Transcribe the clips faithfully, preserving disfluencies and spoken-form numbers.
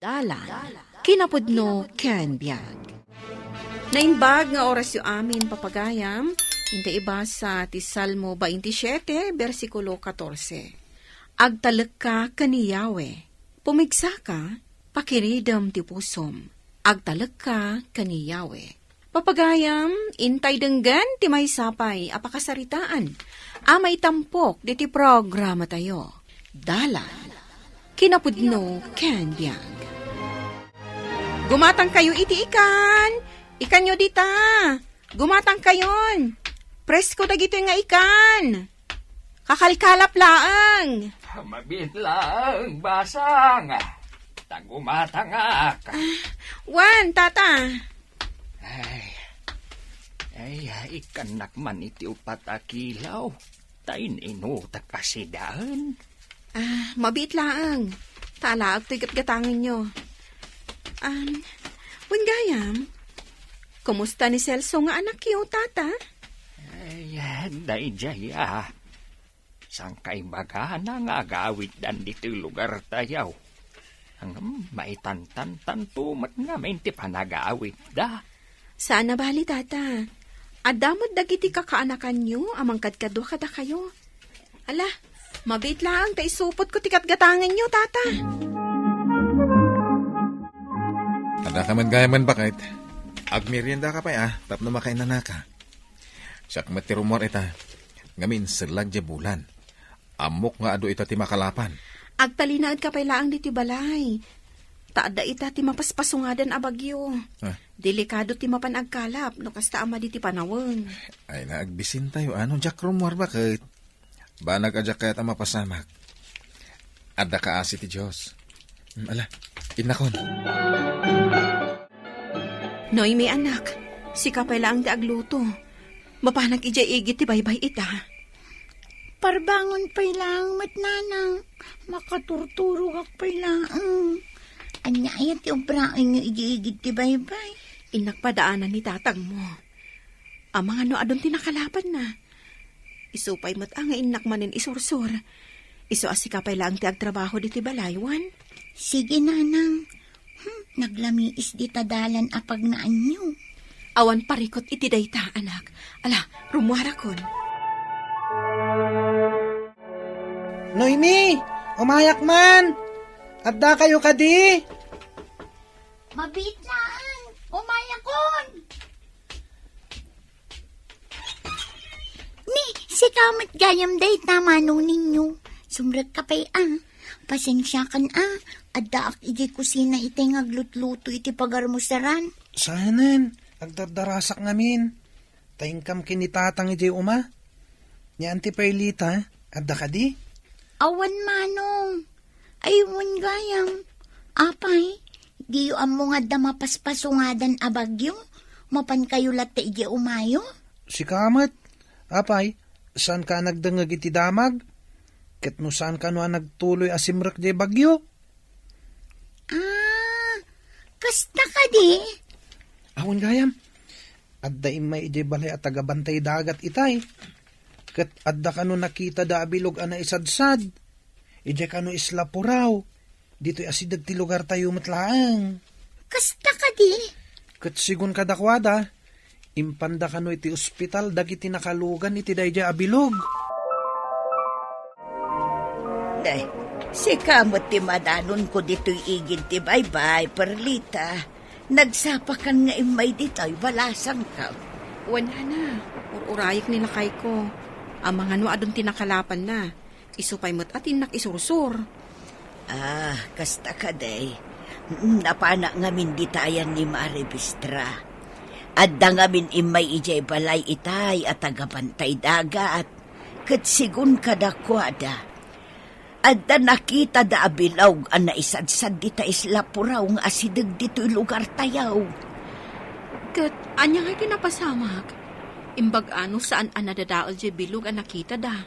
Dalan, kinapudno ken biag. Naimbag nga orasyo amin, papagayam, inta ibasa ti Salmo twenty-seven, bersikulo katorse. Agtalekka ken ni Yahweh. Pumigsaka, pakiridem ti pusom. Agtalekka ken ni Yahweh. Papagayam, intay denggen ti maysa pay a pakasaritaan a maitampok diti programatayo. Dalan, kinapudno ken biag. Gumatangkayo iti ikan. Ikanyo dita. Gumatangkayon. Presko dagitoy nga ikan. Kakalkalap laeng. Mabiit laeng, basang. Ta gumatangak. Ah, wen, tata. Ay, ay, ikkannak man iti upat a kilaw. Ta in-inutak a sidaen. Ah, mabiit laeng. Ta alaek toy gatgatangenyo. Um, wen gayam, kumusta ni Celso nga anakyo, tata? Ay, daydiay, ah. Saan kaibagana nga agawiddan ditoy lugartayo? Ngem maitantantanto met ngamin ti panagawidda. Saan a bali, tata. Adda met dagiti kakaanakanyo a mangkadkadua kadakayo. Ala, mabiit laeng ta isupotko ti gatgatangenyo, tata. Adda ka man gayam, baket. Agmeriendaka pay, a, tapno makainanaka. Siak met ti rummuar ita, ngamin insellag diay bulan. Ammok nga adu ita ti makalapan. Agtalinaedka pay laeng ditoy balay. Ta adda ita ti mapaspasungadan a bagyo. Ah. Delikado ti mapan agkalap no kasta a madi ti panawen. Ay, naagbisintayo. Ano, diak rummuar, baket. Banag a diak kayat a mapasamak. Adda kaasi ti Dios. Mm, ala, innakon. Noemi, anak, sika pay laeng ti agluto. Mapanak idiay igid ti baybay ita. Parbangon pay laeng met, nanang. Makaturturogak pay laeng. Ania aya ti ubraenyo idiay igid ti baybay? Innak padaanan ni tatangmo. Amangan no adun ti nakalapanna. Isu pay met a nga innak manen isursor. Isu a sika pay laeng ti agtrabaho ditoy balay, wen? Sige, nanang. Hmm, naglamiis dita dalan a pagnaanyo. Awan parikut iti dayta, anak. Ala, rummuarakon. Noemi, umayak man! Adda kayo kadi? Mabiit laeng, umayakon! Ni, sika met gayam dayta, manong ninyo. Sumrekka pay, a. Pasensiakan, a. Addaak idiay kusina itay nga aglutluto iti pagarmusaran. Saanen, agdardarasak ngamin. Ta inkam ken ni tatang idiay uma. Ni Auntie Perlita, adda kadi? Awan, manong. Ay, wen gayam. Apay, diyo ammo nga adda mapaspasungadan a bagyo? Mapankayo latta idiay umayo? Sika met. Apay, saanka a nagdengngeg iti damag? Ket no saan kano a nagtuloy a simrek diay bagyo? Ah, kasta kadi? Awan gayam. Adda immay idiay balay a tagabantay dagat itay. Ket adda kano nakitada a bilog a naisadsad. Idiay kano Isla Purao. Ditoy asideg ti lugartayo met laeng. Kasta kadi? Ket sigun kadakuada, impanda kano iti ospital dagiti nakalugan iti daydiay a bilog. Day, sika met ti madanonko ditoy igid ti baybay, Perlita. Nagsapakan nga immay ditoy, balasangka. Wen, nana, ur-urayek ni lakayko. Amangan no adun ti nakalapanna. Isu pay met a ti innak isursor. Ah, kasta kadi. Mm, napanak ngamin ditayan ni Mare Bistra. Adda ngamin immay idiay balay itay a tagabantay dagat. Ket sigun kadakuada, adda nakitada a bilog a naisadsad dita Isla Purao nga asideg ditoy lugartayo. Ket ania nga kinapasamak? Imbag-a no saan a nadadael diay bilog a nakitada?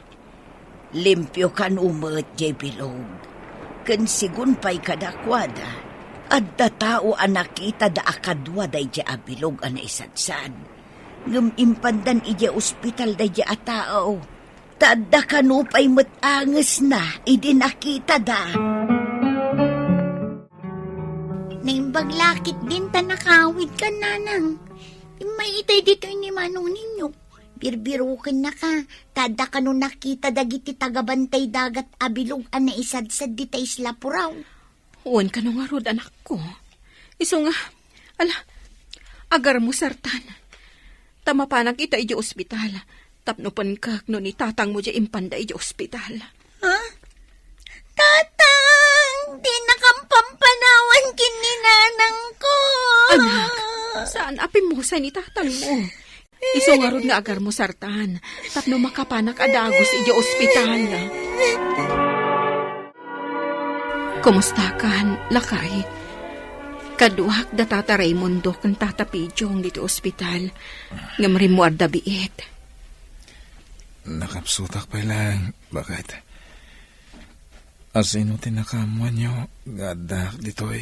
Limpio kano met diay bilog. Ken sigun pay kadakuada, adda tao a nakitada a kadua daydiay a bilog a naisadsad. Ngem impandan idiay ospital daydiay a tao. Ta adda kano pay met angesna idi nakitada. Naimbag la ketdin ta nakawidkan, nanang. Immay itay ditoy ni Manong Ninyo. Birbirokennaka, ta adda kano nakita dagiti tagabantay dagat a bilog a naisadsad dita Isla Purao. Wen kano ngarud, anakko. Isu nga, ala, agarmusartan. Ta mapanak ita idiay ospital. Tapno pankak no ni tatangmo diay impanda idiay ospital. Ha? Tatang, dinakam pampanawan ken ni nanangko. Anak, saan a pimmusay ni tatangmo? Isu ngarud nga agarmusartan, tapno makapanak a dagus idiay ospital. Kumustakan, lakay? Kaduak da Tata Raimundo ken Tata Pijong ditoy ospital, ngem rimmuarda biit. Nakapsutak pay laeng, baket. Asino ti nakaammoanyo nga addaak ditoy?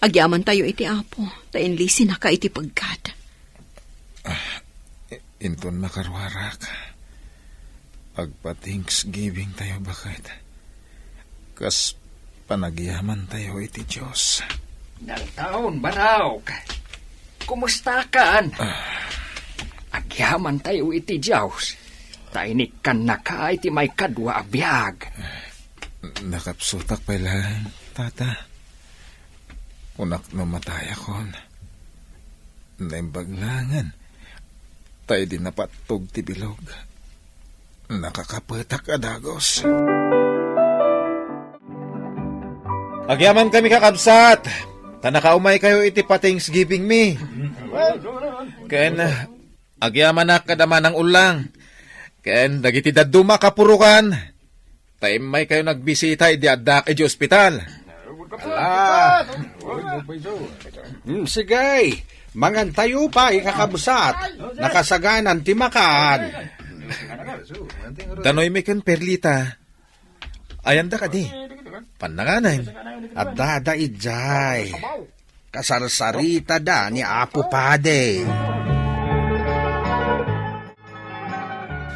Agyamantayo iti Apo, ta inlisinaka iti peggad. Ah, i-, inton makaruarak, agpa-Thanksgiving tayo, baket. Kas panagyamantayo iti Dios. Dalton, Barok. Kumustakan? Ah. Agyamantayo iti Dios. Ta inikkannaka iti maikadua a biag. Nakapsutak pay laeng, Tata. Kunak no matayakon. Naimbag laengen. Ta idi napattog ti bilog, nakakapetak a dagus. Agyamankami, kakabsat, ta nakaumaykayo iti pa-Thanksgiving mi. Ken, agyamanak kada manang ullang. Ken dagiti dadduma a kapurokan. Ta immaykayo nagbisita idi addaak idiay ospital. Ala. Hmm, sige. Mangantayo pay, kakabsat. Nakasaganan ti makan. Danoymi ken Perlita. Ayanda kadi? Pannanganen. Adda da idiay. Kasarsaritada ni Apo Padi.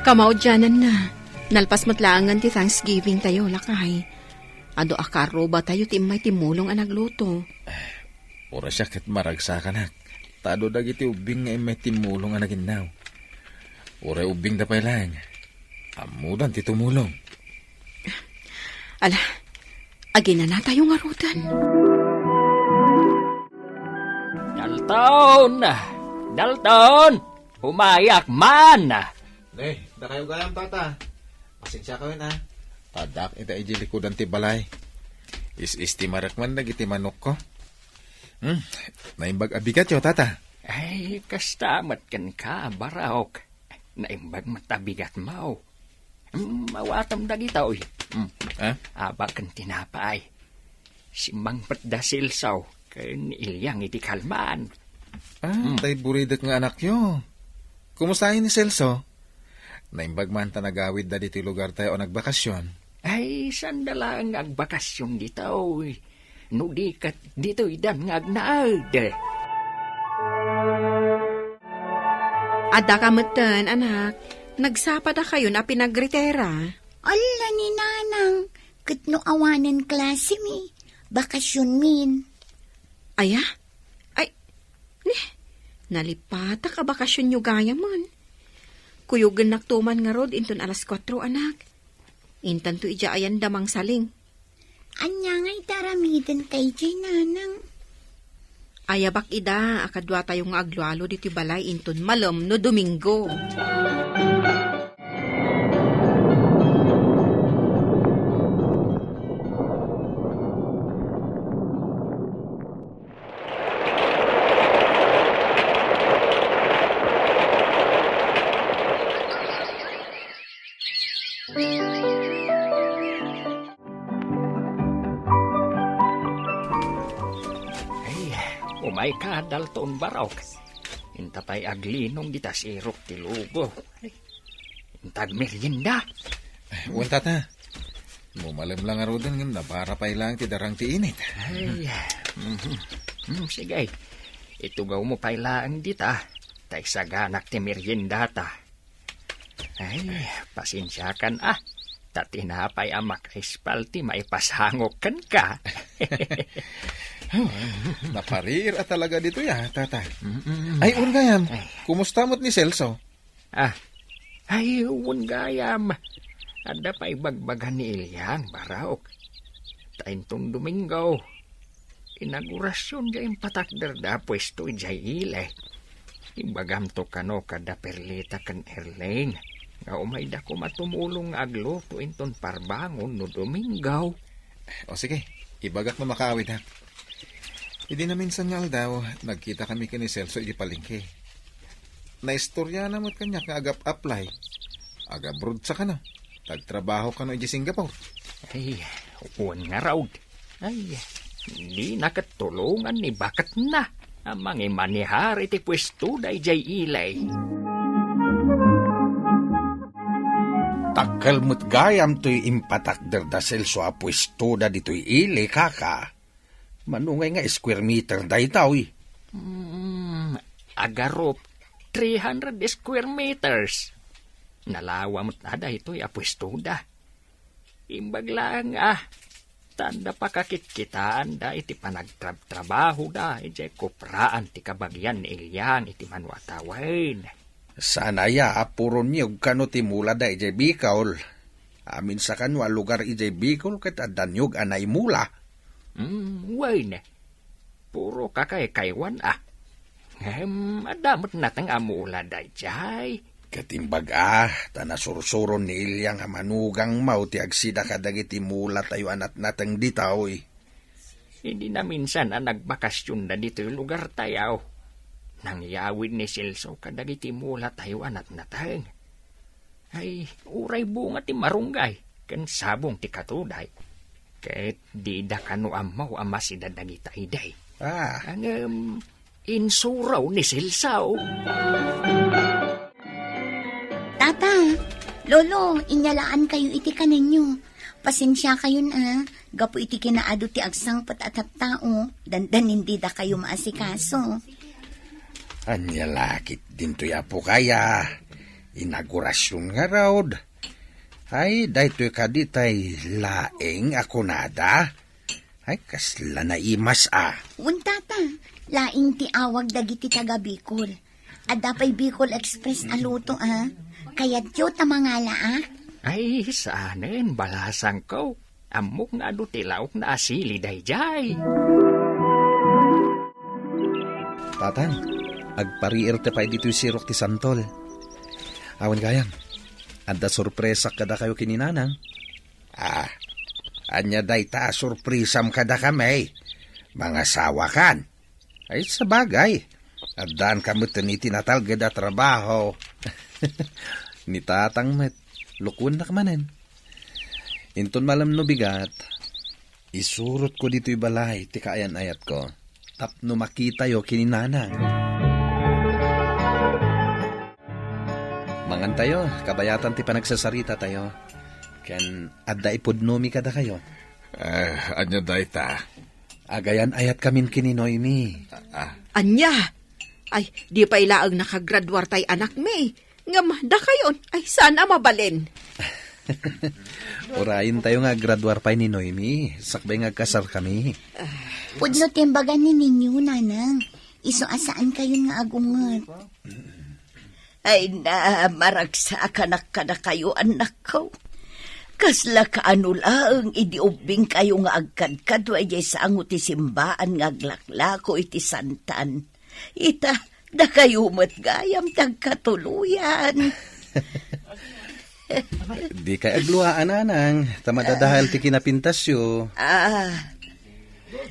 Kamaudiananna, nalpas met laengen ti Thanksgiving tayo, lakay. Adu a karruba tayo ti immay timmulong a nagluto. Uray siak ket maragsakanak, ta adu dagiti ubbing nga immay timmulong a naginnaw. Uray ubbingda pay laeng, ammodan ti tumulong. Ala, aginana tayo ngaruden. Dalton! Dalton! Umayak man! Ne, dakayo gayam, Tata. Pasensiakayon, a. Addaak ita idiay likudan ti balay. Is-istimarek man dagiti manokko. Hmm, naimbag a bigatyo, Tata. Ay, kasta met kenka, Barok. Naimbag met a bigatmo. Hmm, awatem dagitoy. Hmm. Ha? Aba ken tinapay. Simmangpet da Celso ken ni Iliang iti kalman. Ah, hmm, tay buridek nga anakyo. Kumusta ni Celso? Naimbag man ta nagawidda ditoy lugar tayo a nagbakasyon. Ay, sanda laeng nga agbakasyon ditoy. No di ket ditoydan nga agnaed. Adda ka metten, anak. Nagsapadakayon a pinagritera. Alla ni Nanang, ket no awanen klasemi, bakasyonmin. Aya? Ay, ni, nalipatak a bakasyonyo gayamen. Kuyogennakto man ngarud inton alas kuatro, anak. Intanto idiay ayanda mangsaling. Ania nga ita aramidenta idiay, Nanang? Ayabak ida a kaduatayo nga aglualo ditoy balay inton malem no Domingo. Ay, umayka, Dalton, Barok. Inta pay aglinong dita sirok ti lugo. Ay, inta agmerienda. Wen, Tata. Malem la ngaruden ngem nabara pay laeng ti darang ti init. Ay, mhm. Hmm, sige. Itugawmo pay laeng dita, ta isaganak ti meriendata. Ay, pasensiakan, a. Ta tinapay a makaispal ti maipasangok kenka. Napariir a talaga ditoy, ah, tata. Mm-mm. Ay, wen gayam, Ay. Kumusta met ni Celso? Ah, ay, wen gayam. Adda pay ibagbaga ni Eliang, Barok. Ta inton Domingo, inagurasion diay impatakderda a puesto idiay ili. Ibagamto kano kada Perlita ken Erling nga umayda koma tumulong nga agluto inton parbangon no Domingo. O sige, ibagak no makaawid, ha. Idi naminsan nga aldaw, nagkita kami ken ni Celso iti palengke. Naistoriana met kaniak nga agap-apply. Agabroad sa kano. Tagtrabaho kano iti Singapore. Ay, wen ngarud. Ay, dina ket tulongan ni baketna a mangimanehar iti puestoda idiay ili. Dakkel met gayam toy impatakder da Celso a puestoda ditoy ili, kaka. Mano ngay nga square meter daytoy? Mm, agarup, three hundred square meters. Nalawa met a daytoy a puestoda. Imbag laeng a, ta adda pakakitkitaanda iti panagtrabtrabahoda idiay kupraan ti kabagian ni Eliang iti Mano a Tawen. Saan aya a puro niyog kano ti mulada idiay Bicol? Amin sa kano a lugar idiay Bicol ket adda niyog a naimula. Mm, wen, puro kakaykaywan a. Ngem adda met nateng a mula daydiay. Ket imbag a, ta nasursuron ni Eliang a manugangmo ti agsida kadagiti mulatayo a natnateng ditoy. Idi naminsan a nagbakasionda ditoy lugartayo, nangyawid ni Celso kadagiti mulatayo a natnateng. Ay, uray bunga ti marunggay ken sabong ti katuday. Ket dida kano ammo a masida dagita idi. Ah. Ngem, insuro ni Celso. Tata, Lolo, inyalaankayo iti kanenyo. Pasensiakayon a, gapu iti kinaadu ti agsangpet a tattao, dandanin didakayo maasikaso. Ania la ketdin toy, apokay a? Inagurasion ngarud. Ay, daytoy kadi tay laeng a kunada? Ay, kasla naimas a. Wen, tata, laeng ti awag dagiti taga Bicol. Adda pay Bicol Express a luto a. Kayatyo ta mangalaak? Ay, saanen, balasangko. Ammok nga adu ti laokna a sili daydiay. Tatang, agpariirta pay ditoy sirok ti santol. Awan gayam, adda sorpresak kadakayo ken ni Nanang. Ah, ania dayta a sorpresam kadakami? Mangasawakan? Ay, sabagay. Addaanka met iti natalged a trabaho. Ni Tatang met, lukuennak manen. Inton malem no bigat, isurotko ditoy balay ti kaayan-ayatko tapno makitayo ken ni Nanang. Mangantayo, kabayatan ti panagsasarita tayo. Ken adda ipudnomi kadakayo. Eh, ania dayta? Agayan-ayatkamin ken ni Noemi. Ah. Ania? Ay, di pay laeng nakagraduar tay anakmi. Ngem dakayon, ay saan a mabalin. Urayentayo nga aggraduar pay ni Noemi, sakbay nga agkasarkami. Pudno ti imbaga ni Ninyo, Nanang. Isu a saankayon nga agunget. Ay na, maragsakanak kadakayo, annakko. Kasla kaano laeng idi ubbingkayo nga agkadkadua idiay sango ti simbaan nga aglaklako iti santan. Ita, dakayo met gayam ti agkatuloyan. Dikay agluaan, Nanang, ta madadael ti kinapintasyo. Ah.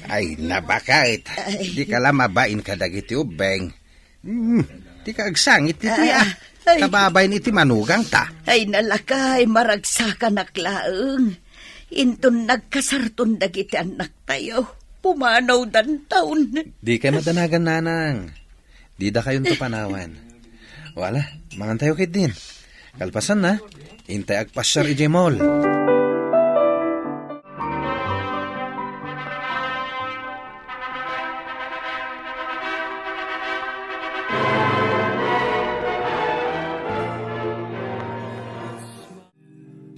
Ay, nabaket. Ay. Dika la mabain kadagiti ubbing. Hmm, dika agsangit ditoy, ah. Ay. Kababain iti manugangta. Ay, nalakay, maragsakanak laeng. Inton nagkasarton dagiti annaktayo, pumanawdanton. Dikay madanagan, Nanang. Didakayonto panawan. Wala, mangantayo ketdin. Kalpasanna, intay agpasiar idiay mall.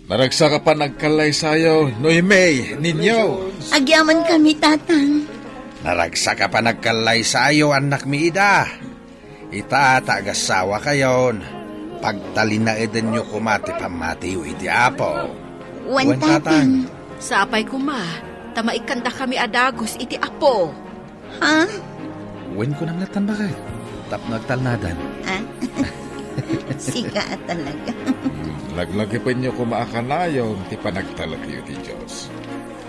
Naragsak a panagkallaysayo, Noemi, Ninyo. Agyamankami, Tatang. Naragsak a panagkallaysayo, annakmi, Ida. Ita ta agasawa kayon, pagtalinaedenyo koma ti pammatiyo iti Apo. Wen, Wen, Tatang. Tatang. Sapay koma, ta maikkandakami a dagus iti Apo. Ha? Wen, kunam lattan, baket. Tapno agtalnadan. Ah? Sika a talaga. Laglagipenyo koma a kanayon ti panagtalekyo iti Dios.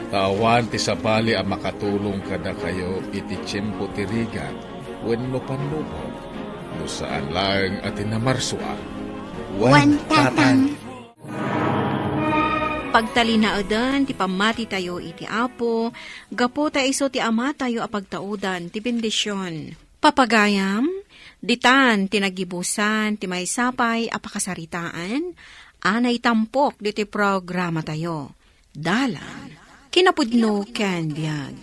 Ta awan ti sabali a makatulong kadakayo iti tiempo ti rigat wenno pannubog, no saan laeng a ti namarsua. Wen, Tatang. Pagtalinaedan ti pammatitayo iti Apo, gapu ta isu ti Amatayo a pagtaudan ti bendision. Papagayam, ditan ti nagibusan ti maysa pay a pakasaritaan a naitampok ditoy programatayo. Dalan, kinapudno ken biag.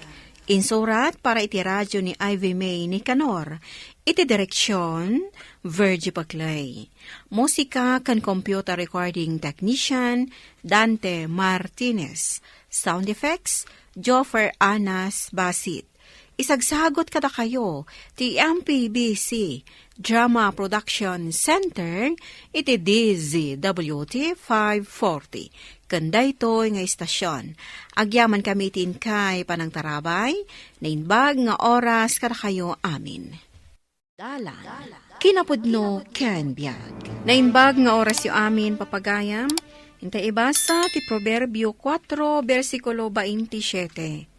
Insurat para iti radio ni Ivy May Nicanor. Iti direksion, Virgie Paclay. Musika ken computer recording technician, Dante Martinez. Sound effects, Joffer Anas Basit. Isagsagut kadakayo ti M P B C Drama Production Center iti D Z W T five forty. Ken daytoy nga istasion, agyamankami iti inkay panangtarabay, naimbag nga oras kadakayo amin. Dalan, kinapudno ken biag. Naimbag nga orasyo amin, papagayam, intay ibasa ti Proverbio kuatro, bersikulo baintisiete.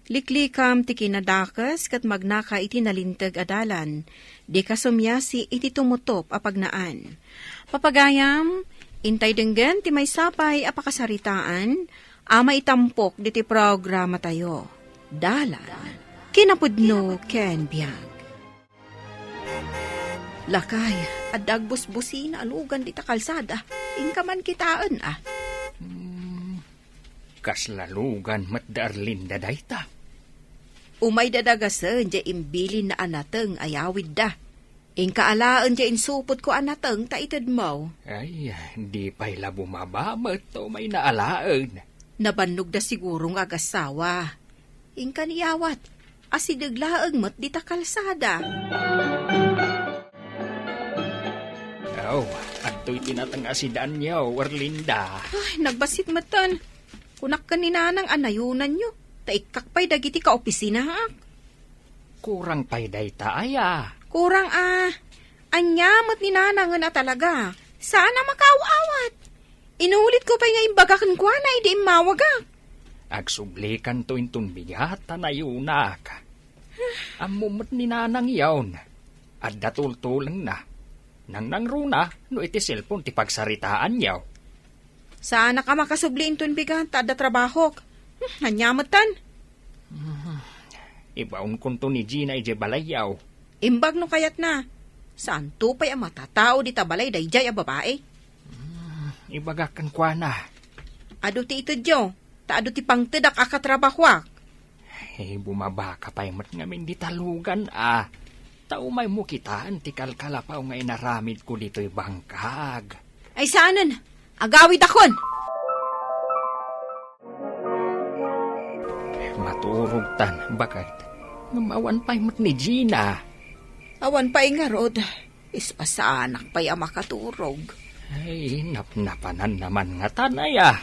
Liklikam ti kinadakes ket magnaka iti nalinteg a dalan, dika sumiasi iti tumutop a pagnaan. Papagayam, intay denggen ti maysa pay a pakasaritaan a maitampok ditoy programatayo. Dalan, kinapudno ken biag. Lakay, adda agbusbusina a lugan dita kalsada. Inka man kitaen, a. Hmm, kasla lugan met da Erlinda dayta. Umay dadagasen diay imbilinna a nateng a yawidda. Inka alaen diay insupotko a nateng ta itedmo. Ay, di pay la bumaba met ta umayna alaen. Nabannogda siguro nga agassawa. Inka ni yawat, asideg laeng met dita kalsada. Aw, adtoy ti nateng a sidanyo, Erlinda. Ay, nagbassit metten. Kunak ken ni Nanang a nayunanyo, ta ikkak pay dagiti kaopisinaak. Kurang pay dayta aya? Kurang a. Ania met ni Nanangen a talaga? Saan a makaaw-awat? Inulitko pay nga imbaga kenkuana idi immawagak. Agsublikanto inton bigat ta nayunak. Ammo met ni Nanang yaon. Adda tultulengna. Nangnangruna no iti cellphone ti pagsaritaanyo. Saanak a makasubli inton bigat ta adda trabahok. Hmm, ania metten? Hmm, ibaonkonto ni Gina idiay balayyo. Imbag no kayatna. Saanto pay a matatao dita balay daydiay a babai. Hmm, ibagak kenkuana. Adu ti itedyo, ta adu ti pangtedak a katrabahoak. Eh, bumabaka pay met ngamin dita lugan, a. Ta umaymo kitaen ti kalkalapaw nga inaramidko ditoy bangkag. Ay, saanen! Agawidakon! Maturogtan, baket. Ngem awan pay met ni Gina. Awan pay ngarud. Isu a saanak pay a makaturog. Ay, napnapananna man ngatan aya.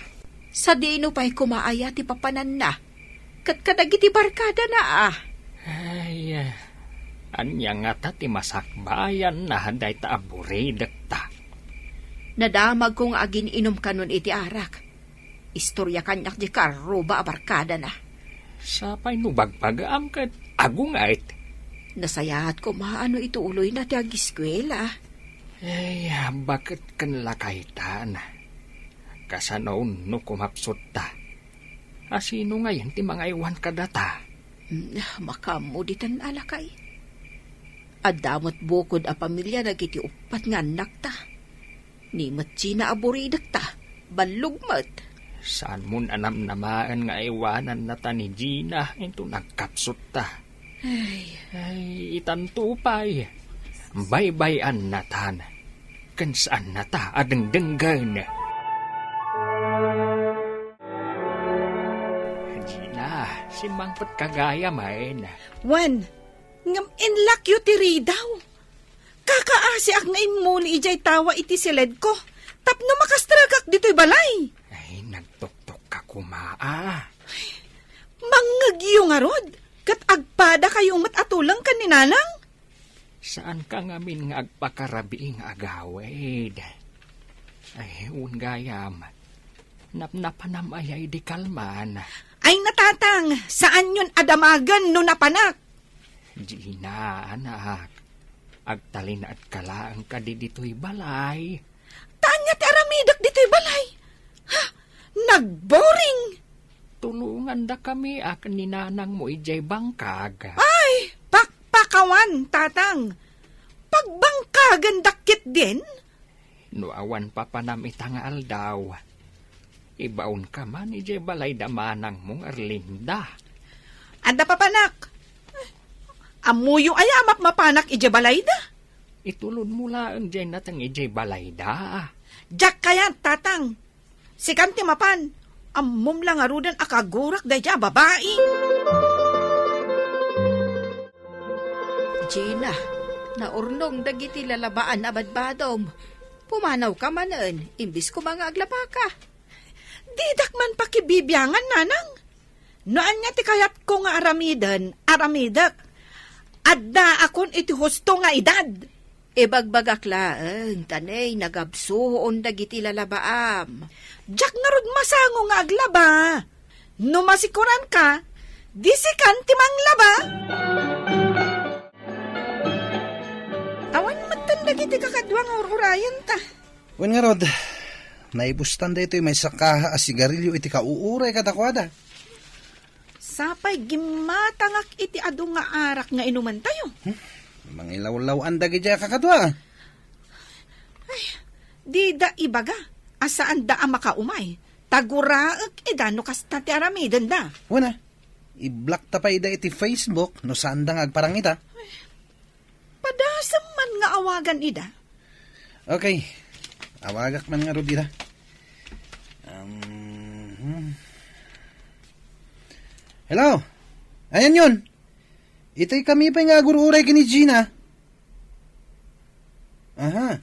Sadino pay koma aya ti papananna? Ket kadagiti barkadana, a. Ay, ania ngata ti masakbayanna dayta a buridekta? Nadamagko nga agin-inom kanon iti arak. Istoria kaniak diay karruba a barkadana. Sapay no bagbagaam ket agunget. Nasayaat koma no ituloyna ti agiskuela. Ay, baket ken lakaytan. Kasano no kumapsutta? A sino ngayen ti mangaywan kadata? Mm, makaammo ditan a lakay. Adda met bukod a pamilia dagiti uppat nga annakta. Ni met Gina a buridekta, ballog met. Saanmon a namnamaen nga aywanannata ni Gina inton agkapsutta? Ay. Ay, itanto pay. Baybay-annatan. Ken saannata a dengdenggen. Gina, Timmangpet ka gayam, Wen. Ngem inlakyo ti ridaw. Kakaasiak nga immuli idiay tawa iti siledko tapno makastragak ditoy balay. Ay, nagtuktok ka kuma, a. Mangngegyo ngarud, ket agpadakayo met a tuleng ken ni Nanang. Saanka ngamin nga agpakarabii nga agawid. Ay, wen gayam, napnapanam aya idi kalman? Ay, natatang, saanyon a damagen no napanak. Gina, anak, agtalinaedka laeng kadi ditoy balay. Ta ania ti aramidek ditoy balay? Ha? Nagboring! Tulongandakami a ken ni nanangmo idiay bangkag. Ay, pakpakawan, tatang. Pagbangkagendak ketdin? No awan papanam ita nga aldaw, ibaonka man idiay balay da manangmo nga Erlinda. Adda papanak. Ammoyo aya a mapmapanak idiay balayda? Itulodmo laeng diay nateng idiay balayda. Diak kayat, tatang. Sikan ti mapan. Ammom la ngaruden a kagurak daydiay a babai. Gina, naurnong dagiti lalabaan a badbadom. Pumanawka manen, imbis koma nga aglabaka. Didak man pakibibiangan, nanang. No ania ti kayatko nga aramiden, aramidek. Addaakon iti husto nga edad. Ibagbagak laeng, ta nay nagabsuon dagiti lalabaam. Diak ngarud masango nga aglaba. No masikoranka, di sikan ti manglaba. Awan metten dagiti kakadua nga ur-urayenta. Wen ngarud, naibustan daytoy maysa kaha a sigarilio iti kauuray kadakuada. Sapay gimmatangak iti adu nga arak nga inumentayo. Hmm? Mangilawlaw-an dagidiay a kakadua. Ay, dida ibaga a saanda a makaumay. Ta guraek ida no kasta ti aramidenda. Wen a, iblakta pay ida iti Facebook no saanda nga agparang ita. Padasem man nga awagan ida. Okay. Awagak man ngarud ida. Um, hmm. Hello? Ayanyon? Itay kami pay nga agur-uray ken ni Gina. Aha.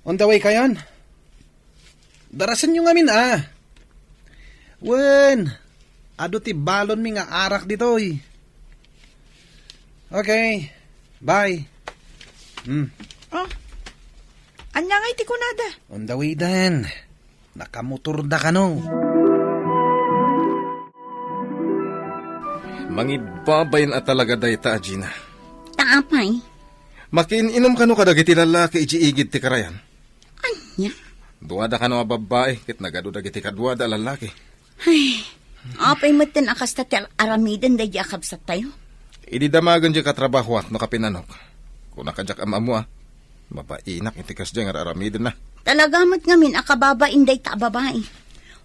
On the way kayon? Darasenyo ngamin a. Wen, adu ti balonmi nga arak ditoy. Okay. Bye. Hmm. Oh. Ania ngay ti kunada? On the way then. Nakamotorda kano. Mangibbabain a talaga dayta a Gina. Ta apay? Makiin-inom kano kadagiti lallaki iti igid ti karayan? Ania? Duada kano a babbai ket nagadu dagiti kaduada a lallaki. Ay, apay metten a kasta ti ar-, aramiden daydi a kabsattayo? Idi damagen diay katrabahoak no kapinanok, kuna kadiak am-ammo a, mabainak iti kasdiay nga ar-aramidenna. Talaga met ngamin a kababain dayta a babai.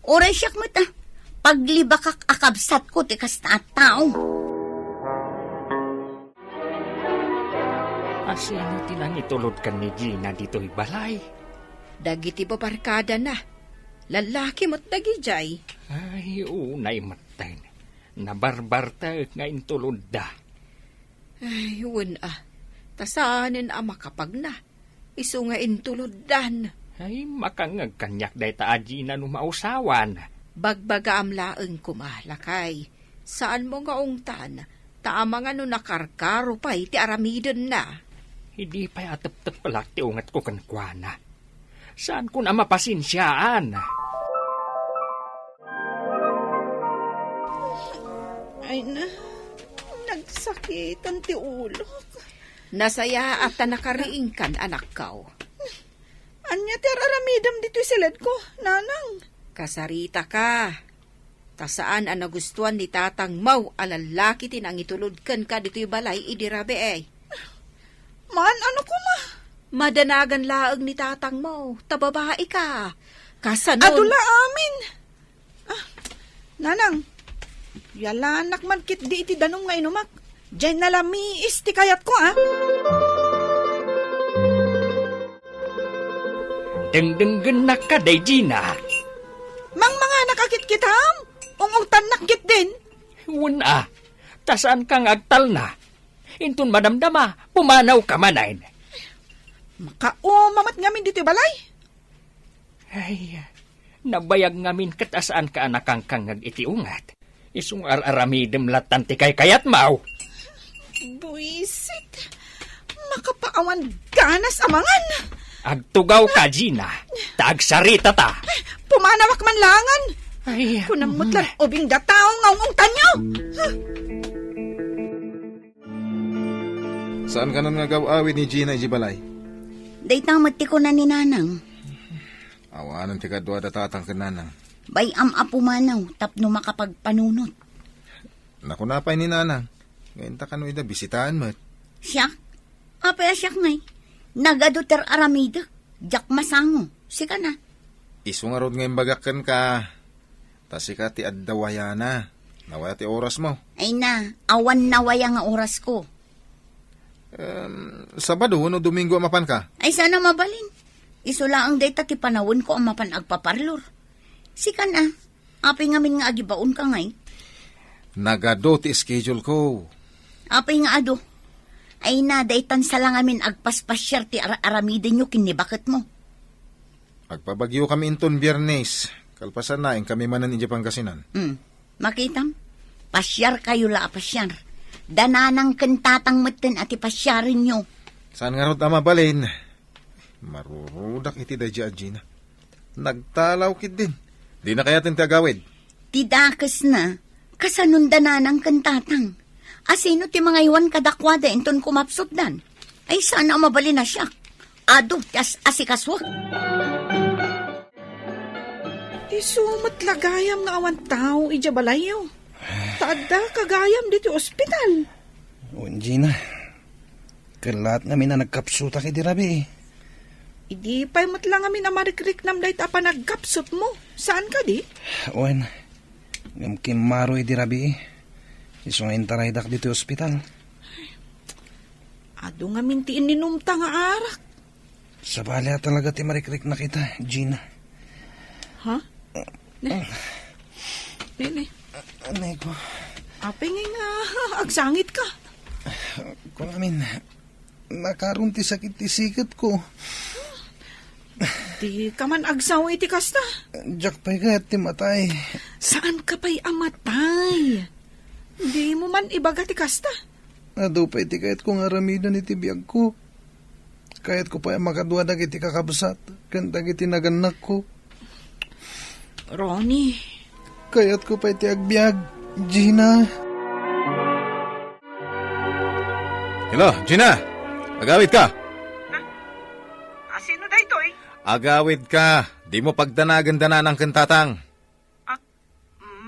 Uray siak met a, paglibakak a kabsatko ti kasta a tao. Asino ti nangitulod ken ni Gina ditoy balay? Dagiti babarkadana. Lallaki met dagidiay. Ay, unay metten. Nabarbartek nga intulodda. Ay, wen a. Ta saanen a makapagna. Isu nga intuloddan. Ay, makangngeg kaniak dayta a Gina no mausawan. Bagbagaam laeng koma, lakay. Saanmo nga ungtan, ta amangan no nakarkaro pay ti aramidenna. Idi pay a teptepelak ti ungetko kenkuana. Saanko a mapasensiaan. Ay na, nagsakitan ti ulok. Nasayaat ta nakariingkan, anakko. Ania ti ar-aramidem ditoy siledko, nanang? Kasaritaka. Ta saan a nagustuan ni tatangmo a lallaki ti nangitulod kenka ditoy balay idi rabii. Maan ano koma? Madanagan laeng ni tatangmo, ta babaika. Kasano? Adu la amin. Ah, nanang, yalanak man ketdi iti danum nga inumak. Diay nalamiis ti kayatko, ah. Dengdenggennak kadi, Gina. Mangmanganak a kitkitam? Ungungtannak ketdin. Wen a, ta saanka nga agtalna. Inton madamdama, pumanawka manen. Makauma met ngamin ditoy balay. Ay, nabayag ngamin ket a saanka a nakangkangngeg iti unget. Isu nga ar-aramidem lattan ti kaykayatmo. Buisit. Makapaawan ganas a mangan. Agtugawka, Gina. Ta agsaritata. Pumanawak man langen. Ay, kunam met lan ubing da tao nga ung-ungtanyo. Saan kanon nga agaw-awid ni Gina idiay balay? Dayta met ti kuna ni Nanang. Awanen ti kaduada tatang ken nanang. Bay-am a pumanaw tapno makapagpanunot. Nakuna pay ni nanang, nga inta kano ida bisitaen met. Siak? Apay a siak ngay? Nagadu ti ar-aramidek. Diak masango. Sika na. Isu ngarud nga imbagak kenka, ta sika ti adda wayana. Nawaya ti orasmo. Ay na, awan nawaya nga orasko. Em, Sabado wenno Domingo a mapanka? Ay, saan a mabalin. Isu laeng dayta ti panawenko a mapan agpaparlor. Sika na, apay ngamin nga agibaonka ngay? Nagadu ti schedule ko. Apay nga adu? Ay na, daytan sa la ngamin agpaspasiar ti ar-aramidenyo ken ni baketmo. Agpabagyokami inton Biernes. Kalpasanna, inkami manen idiay Pangasinan. Hmm. Makitam? Pasiarkayo la a pasiar. Da nanang ken tatang metten a ti pasiarenyo. Saan ngarud a mabalin? Marurudak iti daydiay a Gina. Nagtalaw ketdin. Dina kayaten ti agawid. Ti dakesna, kasanon da nanang ken tatang? Asino ti mangaywan kadakuada inton kumapsutdan? Ay, saan a mabalin a siak. Adu ti as-asikasuak. Isu met la gayam nga awan tao idiay balayyo. Ta addaka gayam ditoy ospital. Wen, Gina. Kellaat ngamin a nagkapsutak idi rabii. Idi pay met la ngamin a marikriknam dayta a panagkapsutmo. Saan kadi? Wen, ngem kimmaro idi rabii. Isu nga intaraydak ditoy ospital. Adu ngamin ti ininumta nga arak. Sabali a talaga ti marikriknak ita, Gina. Ha? Ne? Ne, ne? Anay ko. Apay ngay nga agsangitka? Kunamin, nakaron ti sakit ti siketko. Dika man agsaw iti kasta? Diak pay kayat ti matay. Saanka pay a matay? Dimo man ibaga ti kasta? Adu pay ti kayatko nga aramiden iti biagko. Kayatko pay a makadua dagiti kakabsat ken dagiti nagannakko. Ronnie. Kayatko pay ti agbiag, Gina. Hello, Gina! Agawidka! Asino daytoy? Agawidka! Dimo pagdanagen da nanang ken tatang. Ah,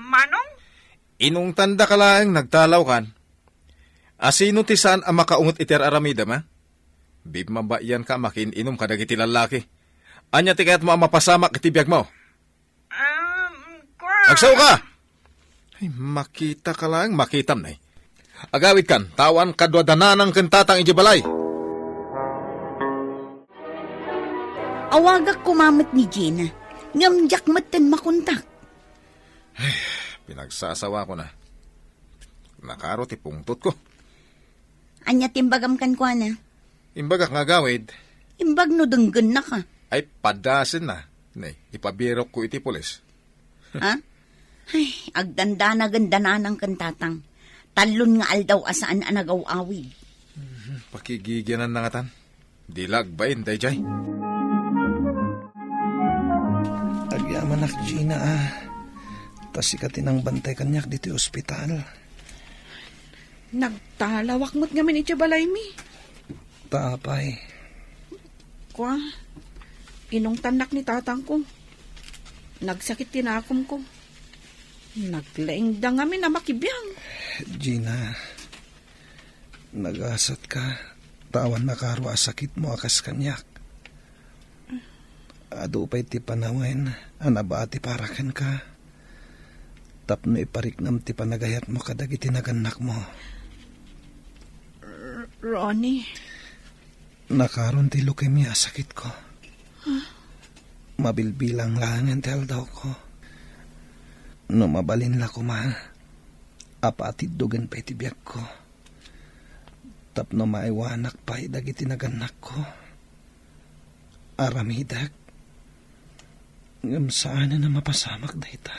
Manong? Inungtandaka laeng nagtalawkan. Asino ti saan a makaunget iti ar-aramidem, a? Bimmabayanka a makiin-inum kadagiti lallaki. Ania ti kayatmo a mapasamak iti biagmo? Um, kua- Agsaoka! Ay, makitaka laeng, makitam, nay. Agawidkan, ta awan kadua da nanang ken tatang idiay balay. Awagak koma met ni Gina, ngem diak metten makontak. Ay, pinagsasawako na. Nakaro ti pungtotko. Ania ti imbagam kenkuana? Imbagak nga agawid. Imbag no denggennaka. Ay, padasenna. Nay, ipabirokko iti pulis. Ha? Ay, agdandanagen da nanang ken tatang. Tallon nga aldaw a saan a nagaw-awid. Mhm, pakigigianan na ngatan. Di la agbain daydiay. Agyamanak, Gina, a. Ta sika ti nangbantay kaniak ditoy ospital. Nagtalawak met ngamin iti balaymi. Ta apay? Kua, inungtannak ni tatangko. Nagsakit ti nakomko. Naglaingda ngamin a makibiang. Gina, nagasatka, ta awan nakaro a sakitmo a kas kaniak. Adu pay ti panawen a nabati para kenka. Tapno ipariknam ti panagayatmo kadagiti nagannakmo. R-, Ronnie. Nakaron ti leukemia a sakitko. Mabilbilang laengen ti aldawko. No mabalin la koma, a patiddogen pay ti biagko tapno maaywanak pay dagiti nagannakko. Aramidek, ngem saanen a mapasamak dayta.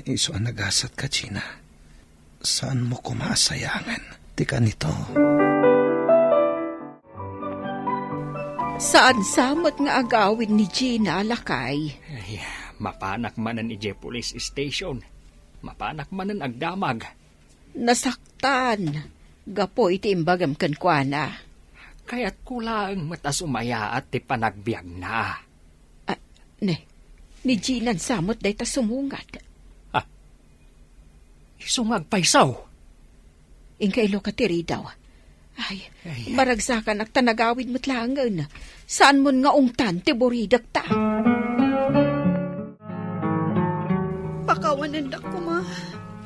Isu a nagasatka, Gina. Saanmo koma a sayangen ti kanito. Saan sa met nga agawid ni Gina, lakay? Ay, mapanak manen idiay police station. Mapanak manen agdamag. Nasaktan gapu iti imbagam kenkuana. Kayatko laeng met a sumayaat ti panagbiagna. Ah, ne, ni Gina sa met dayta sumungad. Ah, isu nga agpayso. Inka iluka ti ridaw. Ay, ay, maragsakanak ta nagawid met laengen. Saanmon nga ungtan ti buridekta. Pakawanendak koma,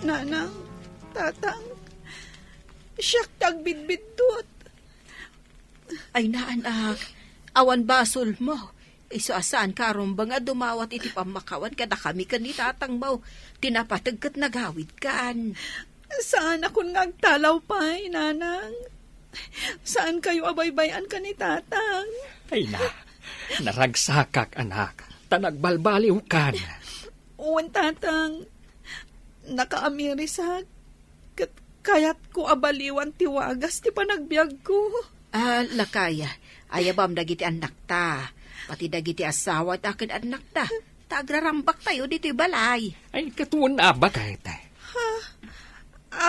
Nanang, Tatang. Siak ti agbidbiddut. Ay, naanak, awan basolmo. Isu a saanka a rumbeng a dumawat iti pammakawan kadakami ken ni tatangmo. Ti napateg ket nagawidkan. Saanakon nga agtalaw pay, Nanang. Saankayo a baybay-an ken ni Tatang. Ay na, naragsakak, anak, ta nagbalbaliwkan. Wen, Tatang, nakaamirisak. Ket kayatko a baliwan ti wagas ti panagbiagko. Ah, lakay, ayabam dagiti annakta, pati dagiti asawa ta ken annakta, ta agrarambaktayo ditoy balay. Ay, ket wen a, baket. Ha?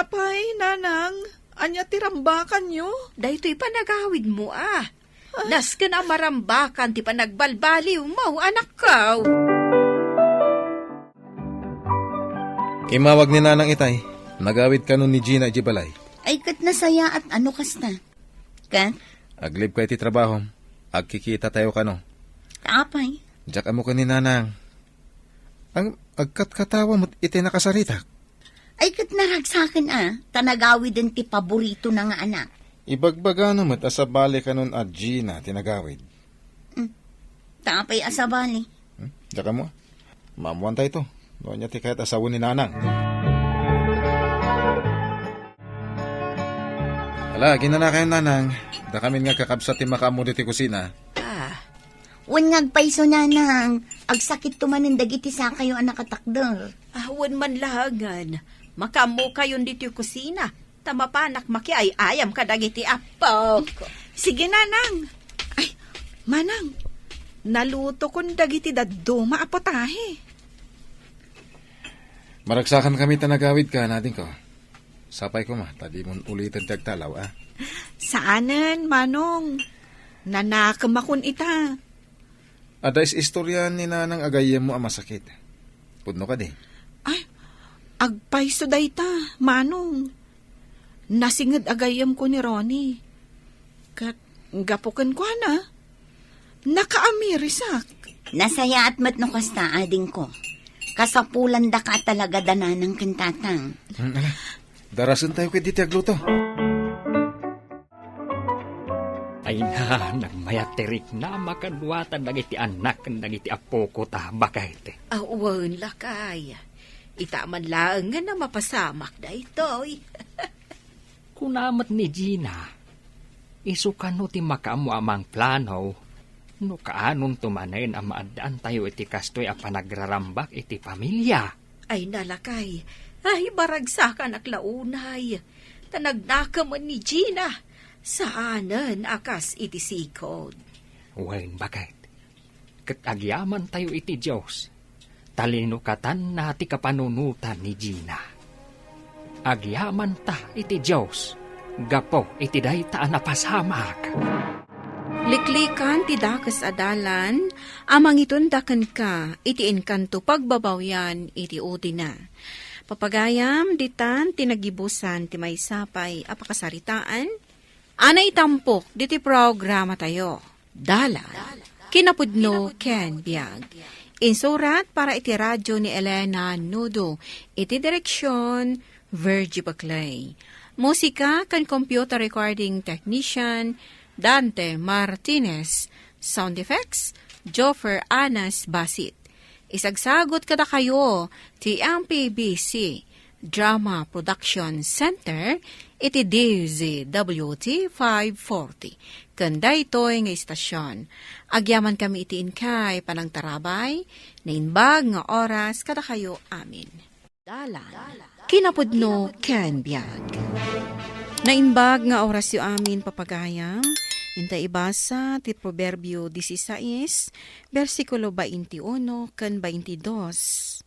Apay, Nanang, ania ti rambakanyo? Daytoy panagawidmo, a. Nasken a marambakan ti panagbalbaliwmo, anakko. Immawag ni Nanang itay, nagawid kano ni Gina idiay balay. Ay, ket nasayaat a no kasta. Ket? Aglibka iti trabahom, agkikitatayo kano. Apay? Diak ammo ken ni Nanang. Ang agkatkatawa met iti nakasaritak. Ay, ket naragsaken a, ta nagawiden ti paboritona nga anak. Ibagbagana met a sabali kanon a Gina ti nagawid. Hmm. Ta apay a sabali? Hmm? Diak ammo. Maammuantayto. No ania ti kayat a sawen ni Nanang. Ala, aginana kayon, Nanang. Dakamin nga kakabsat ti makaammo ditoy kusina. Ah. Wen nga agpayso, Nanang, agsakitto manen dagiti sakayo a nakatakder. Ah, wen man laengen, makaammokayon ditoy kusina, ta mapanak makiay-ayam kadagiti appok. Sige, Nanang. Ay, Manang, nalutokon dagiti dadduma a potahe. Maragsakankami ta nagawidka, adingko. Sapay koma, ta dimon uliten ti agtalaw, a? Saanen, Manong. Nanakemakon ita. Adda is-istoriaan ni Nanang a gayyemmo a masakit. Pudno kadi? Ay, agpayso dayta, Manong. Nasinged a gayyemko ni Ronnie. Ket gapu kenkuana, nakaamirisak. Nasayaat met no kasta, adingko. Kasapulandaka a talaga da Nanang ken Tatang. Hmm, ala, darasentayo ketdi ti agluto. Ay na, nagmayat ti riknama kaduatan dagiti annak ken dagiti appoko ta, baket. Awan, lakay. Ita man laengen a mapasamak daytoy. Kuna met ni Gina, isu kano ti makaammo a mangplano no kaanonto manen a maaddaantayo iti kastoy a panagrarambak iti pamilia. Ay, nalakay. Ay, maragsakanak la unay. Ta nagnakemen ni Gina. Saanen a kas iti sigud. Wen, baket. Ket agyamantayo iti Dios, ta linukatanna ti kapanunotan ni Gina. Agyamanta iti Dios gapu iti dayta a napasamak. Liklikan ti dakes a dalan a mangitunda kenka iti enkanto pagbabawian iti udina. Papagayam, ditan ti nagibusan ti maysa pay a pakasaritaan a naitampok diti programatayo. Dalan, kinapudno ken biag. Insurat para iti radio ni Elena Nudo, iti direksion, Virgie Baclay. Musika ken computer recording technician, Dante Martinez. Sound effects, Joffer Anas Basit. Isagsagut kadakayo ti M P B C, Drama Production Center iti D Z W T five forty. Ken daytoy nga istasion, agyamankami iti inkay panangtarabay, naimbag nga oras kadakayo amin. Dalan, kinapudno ken biag. Naimbag nga orasyo amin, papagayam, inta ibasa ti Proverbio dieciséis, bersikulo veintiuno ken veintidos.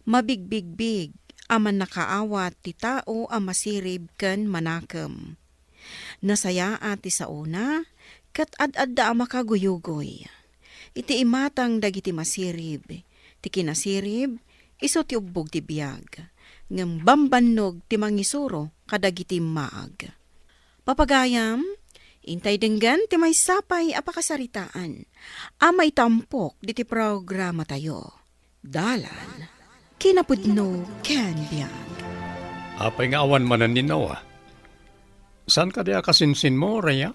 Mabigbigbig a mannakaawat ti tao a masirib ken manakem. Nasayaat ti saona, ket ad-adda a makaguyugoy. Iti imatang dagiti masirib, ti kinasirib, isu ti ubbog ti biag, ngem bambannog ti mangisuro kadagiti maag. Papagayam, intay denggen ti maysa pay a pakasaritaan a maitampok diti programatayo. Dalan, kinapudno ken biag. Apay nga awan manen ni Noah? Saan kadi a kasinsinmo, Rhea?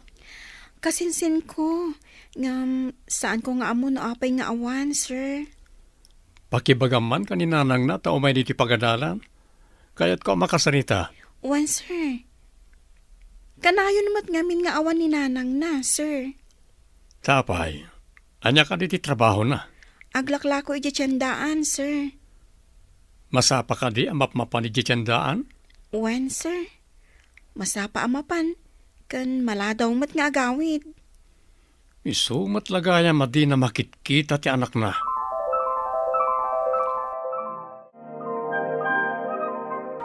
Kasinsinko, ngem saanko nga ammo no apay nga awan, sir. Pakibagam man ken ni nanangna ta umay ditoy pagadalan. Kayatko a makasarita. Wen, sir. Kanayon met ngamin nga awan ni nanangna, sir. Ta apay, ania kadi ti trabahona? Aglaklako idiay tiendaan, sir. Masapa kadi a mapmapan idiay tiendaan? Wen, sir. Masapa a mapan, ken maladaw met nga agawid. Isu met la gayam a dina makitkita ti anakna.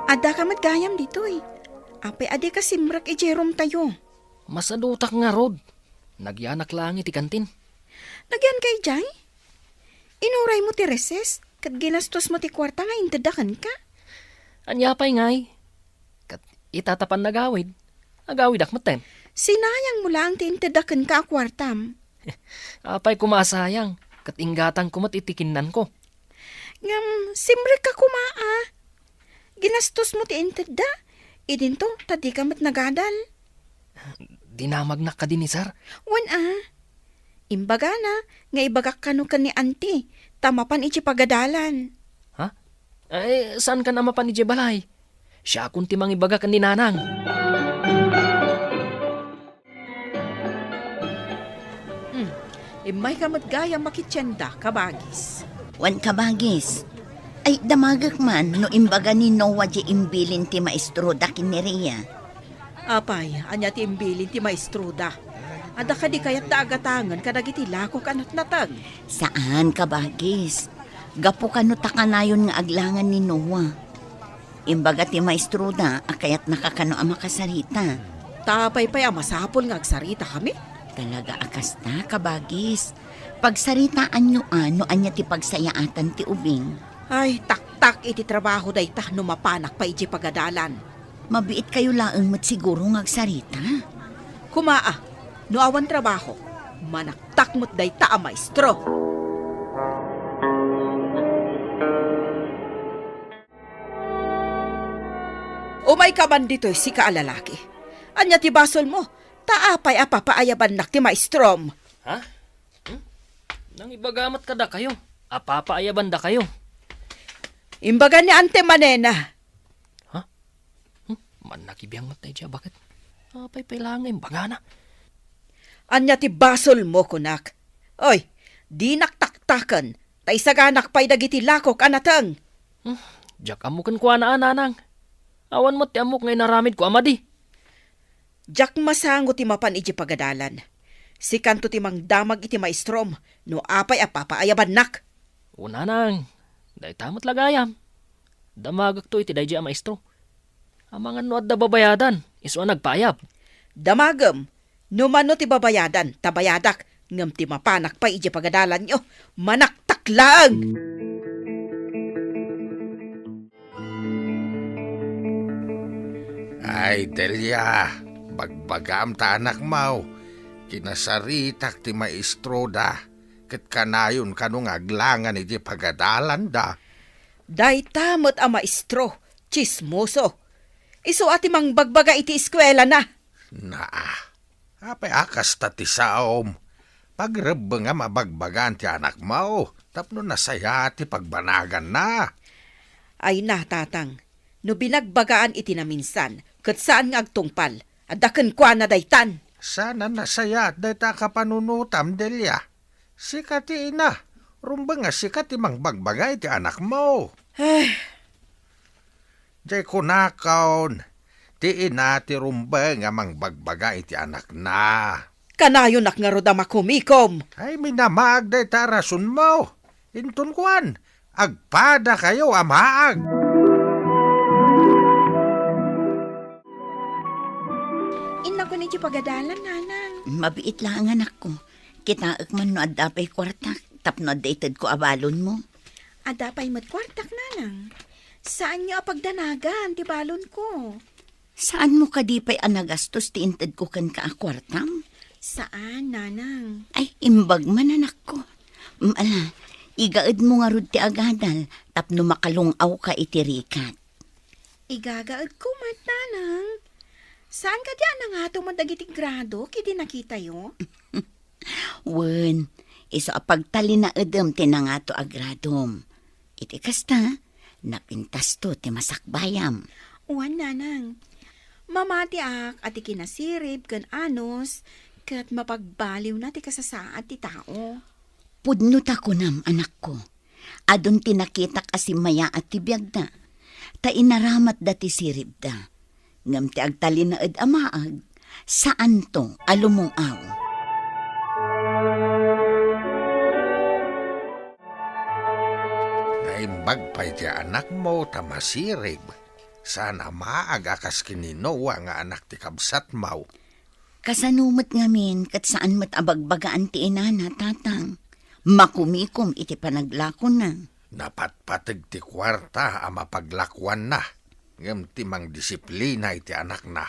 Addaka met gayam ditoy. Apay a dika simrek idiay roomtayo? Masadutak ngarud. Nagyanak laeng iti kantin. Nagyanka idiay? Inuraymo ti recess, ket ginastosmo ti kuarta nga intedda kenka. Ania pay ngay? Ket ita ta pannagawid, agawidak metten. Sinayangmo laeng ti intedda kenka a kuartam. Apay koma a sayang, ket inggatangko met iti kinnanko. Ngem simrekka koma a. Ginastosmo ti intedda. Idinto, ta dika met nagadal. Dinamagnak kadi ni sir? Wen a. Imbagana nga ibagak kano ken ni auntie, ta mapan idiay pagadalan. Ha? Ay, saankan a mapan idiay balay? Siakon ti mangibaga ken ni nanang. Hmm. Immayka met gayam makitienda, kabagis. Wen, kabagis. Ay, damagek man no imbaga ni Noah diay imbilin ti maestroda ken ni Rhea. Apay, ania ti imbilin ti maestroda? Adda kadi kayatda a gatangen kadagiti lakok a natnateng? Saan, kabagis. Gapu kano ta kanayon nga aglangan ni Noah. Imbaga ti maestroda a kayatnaka kano a makasarita. Ta apay pay a masapul nga agsaritakami? Talaga a kasta, kabagis. Pagsaritaanyo a no ania ti pagsayaatan ti ubing. Ay, taktak iti trabaho dayta no mapanak pay idiay pagadalan. Mabiitkayo laeng met siguro nga agsarita. Koma a, no awan trabaho, manaktak met dayta a maestro. Umayka man ditoy, sika a lalaki. Ania ti basolmo? Ta apay a papaayabannak ti maestrom? Ha? Hmm? Nangibaga met kadakayo a papaayabandakayo. Imbaga ni Ante Manena. Ha? Hmm? Mannakibiang met daydiay a baket. Apay pay laeng nga imbagana? Ania ti basolmo, kunak? Oy, dinak taktaken, ta isaganak pay dagiti lakok a nateng. Hmm, diak ammo kenkuana a, nanang. Awan met ti ammok nga inaramidko a madi. Diak masango ti mapan idiay pagadalan. Sikanto ti mangdamag iti maestrom no apay a papaayabannak. O, nanang, dayta met la gayam. Damagekto iti daydiay a maestro. Amangan no adda babayadan, isu a nagpaayab. Damagem, no mano ti babayadan, ta bayadak, ngem ti mapanak pay idiay pagadalanyo, manaktak laeng. Ay, Delia, bagbagam ta anakmo, kinasaritak ti maestroda, ket kanayon kano nga aglangan iti pagadalanda. Dayta met a maestro, tsismoso. Isu a ti mangbagbaga iti eskuelana. Naa, apay a kasta ti saom? Pagrebbengam a bagbagaan ti anakmo tapno nasayaat ti pagbanaganna. Ay na, tatang, No binagbagaan iti naminsan, ket saan nga agtungpal, adda kenkuana daytan. Saan a nasayaat dayta a kapanunotam, Delia. Sika ti ina, rumbeng a sika ti mangbagbaga iti anakmo. Ay. Jay kunakon, ti ina ti rumbeng a mangbagbaga iti anakna. Kanayonak ngarud a makumikom. Ay, minamaag dayta a rasonmo. Inton kuan, agpadakayo a maag. Innakon iti pagadalan, nanang. Mabiit laeng, anakko. Kitaek man no adda pay kuartak, tapno adda itedko a balonmo. Adda pay met kuartak, nanang. Saanyo a pagdanagan ti balonko. Saanmo kadi pay a nagastos ti intedko kenka a kuartam? Saan, nanang. Ay, imbag man, anakko. Mm, ala, igaedmo ngarud ti agadal tapno makalung-awka iti rigat. Igagaedko met, nanang. Saan kadi a nangato met dagiti gradok idi nakitayo? Wen, isu a pagtalinaedem ti nangato a gradom. Iti kasta, napintasto ti masakbayam. Wen, nanang. Mamatiak a ti kinasirib ken anus ket mapagbaliwna ti kasasaad ti tao. Pudno ta kunam, anakko. Adun ti nakitak a simmayaat ti biagda, ta inaramatda ti siribda. Ngem ti agtalinaed a maag, saanto a lumung-aw. Naimbag pay ti anakmo ta masirib. Saan a maag a kas ken ni Noah nga anak ti kabsatmo. Kasano met ngamin ket saan met a bagbagaan ti inana, tatang? Makumikom iti panaglakona. Napatpateg ti kuarta a mapaglakuanna, ngem ti mangdisiplina iti anakna.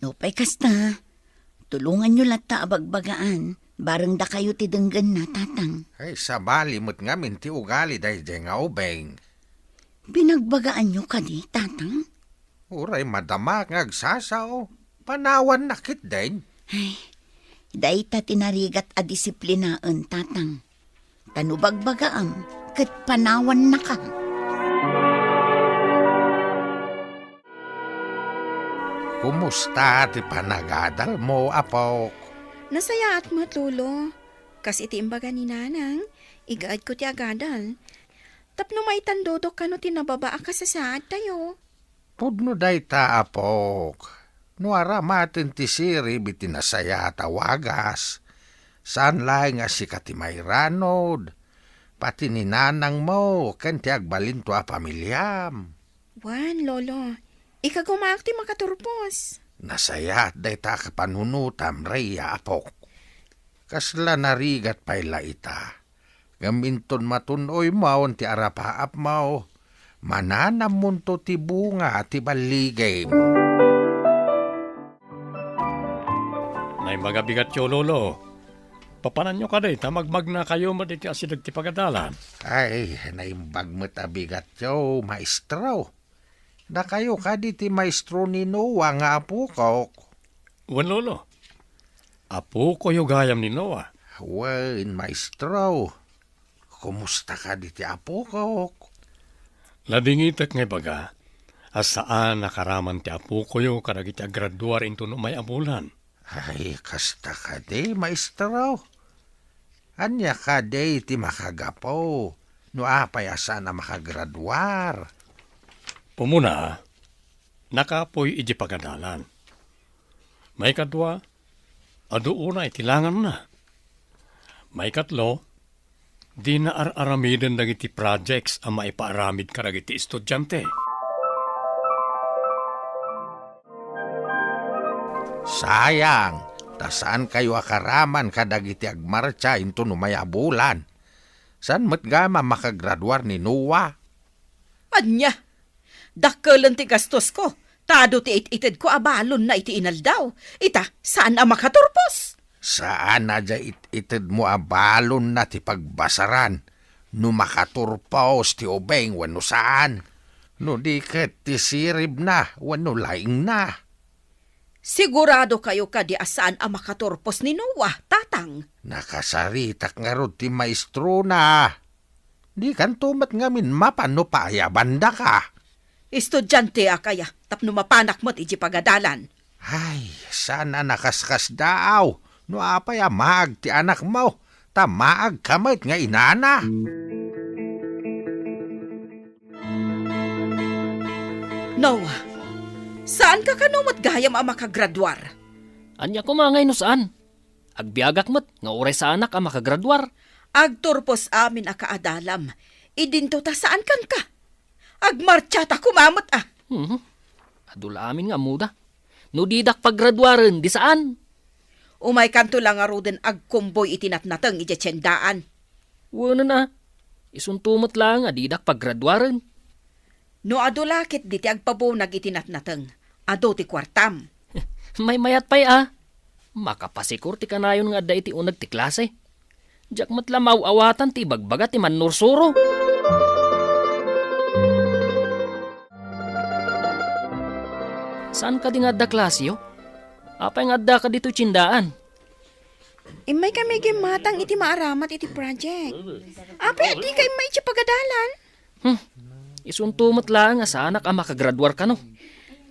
Nupay kasta, tulonganyo latta a bagbagaan, bareng dakayo ti denggenna, tatang. Ay, sabali met ngamin ti ugali daydiay nga ubing. Binagbagaanyo kadi, tatang? Uray madama nga agsasao, panawanna ketdin. Ay, dayta ti narigat a disiplinaen, tatang. Ta no bagbagaam, ket panawannaka. Kumusta ti panagadalmo, apok? Nasayaat met, Lolo. Kas iti imbaga ni Nanang, igaedko ti agadal. Tapno maitandodok kano ti nababa a kasasaadtayo. Pudno dayta, apok. No aramaten ti sirib iti nasayaat a wagas, saan laeng a sika ti mairanod, pati ni nanangmo ken ti agbalinto a pamiliam. Wen, Lolo, ikagumaak ti makaturpos. Nasayaat dayta a kapanunotam, Rhea, apok. Kasla narigat pay la ita. Ngem inton matun-oymo ti arapaapmo, mananammonto ti bunga ti balligim. Naimbag a bigatyo, Lolo. Papananyo kadi ta magmagnakayo met iti asideg ti pagadalan? Ay, naimbag met a bigatyo, maestro. Dakayo kadi ti maestro ni Noah nga apokok? Wen, Lolo. Apokoyo gayam ni Noah. Wen, maestro. Kumusta kadi ti apokok? Nadingitek nga ibaga a saan a karaman ti apokoyo kadagiti aggraduar inton umay a bulan. Ay, kasta kadi, maestro. Ania kadi ti makagapu no apay a saan a makagraduar? Umuna, nakapuy iti pagadalan. Maikadua, adu unay ti langanna. Maikatlo, dina ar-aramiden dagiti projects a maipaaramid kadagiti estudiante. Sayang, ta saankayo a karaman kadagiti agmartsa inton umay a bulan. Saan met gayam a makagraduar ni Noah? Ania? Dakkelen ti gastosko, ta adu ti it-itedko a balonna iti inaldaw. Ita, saan a makaturpos. Saan a diay it-itedmo a balonna ti pagbasaran no makaturpos ti ubing wenno saan, no di ket ti siribna wenno laingna. Siguradokayo kadi a saan a makaturpos ni Noah, Tatang? Nakasaritak ngarud ti maestrona. Dikanto met ngamin mapan no paayabandaka. Estudianteak aya tapno mapanak met iti pagadalan. Ay, saan a nakaskasdaaw no apay a maag ti anakmo, ta maagka met nga inana. Noah, saanka kano met gayam a makagraduar? Ania koma ngay no saan? Agbiagak met nga uray saanak a makagraduar. Agturpos amin a kaadalam. Idinto ta saankan ka. Agmartsa ta koma met a. Mhm. Adu la amin nga ammoda. No didak paggraduaren, di saan. Umaykanto la ngaruden agkumboy iti natnateng idiay tiendaan. Wenen a, isunto met laeng a didak paggraduaren. No adu la ketdi ti agpabunag iti natnateng, adu ti kuartam. Maymayat pay a. Makapasikor ti kanayon nga adda iti uneg ti klase. Diak met la maaw-awatan ti ibagbaga ti mannursuro. Saan kadi nga adda klaseyo? Apay nga addaka ditoy tiendaan? Immaykami gimmatang iti maaramat iti project. Apay a dika immay iti pagadalan? Hmm. Isunto met laeng a saanak a makagraduar kano.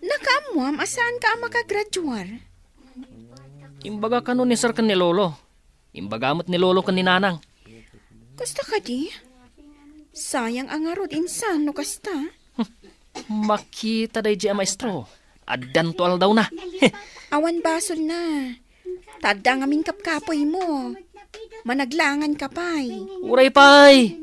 Nakaammoam a saanka a makagraduar? Imbaga kano ni Sir ken ni Lolo. Imbaga met ni Lolo ken ni Nanang. Kasta kadi? Sayang a ngarud insan no kasta. Makita daydiay a maestro. Addanto aldawna. Awan basolna. Ta adda ngamin kapkapoymo. Managlanganka pay. Uray pay.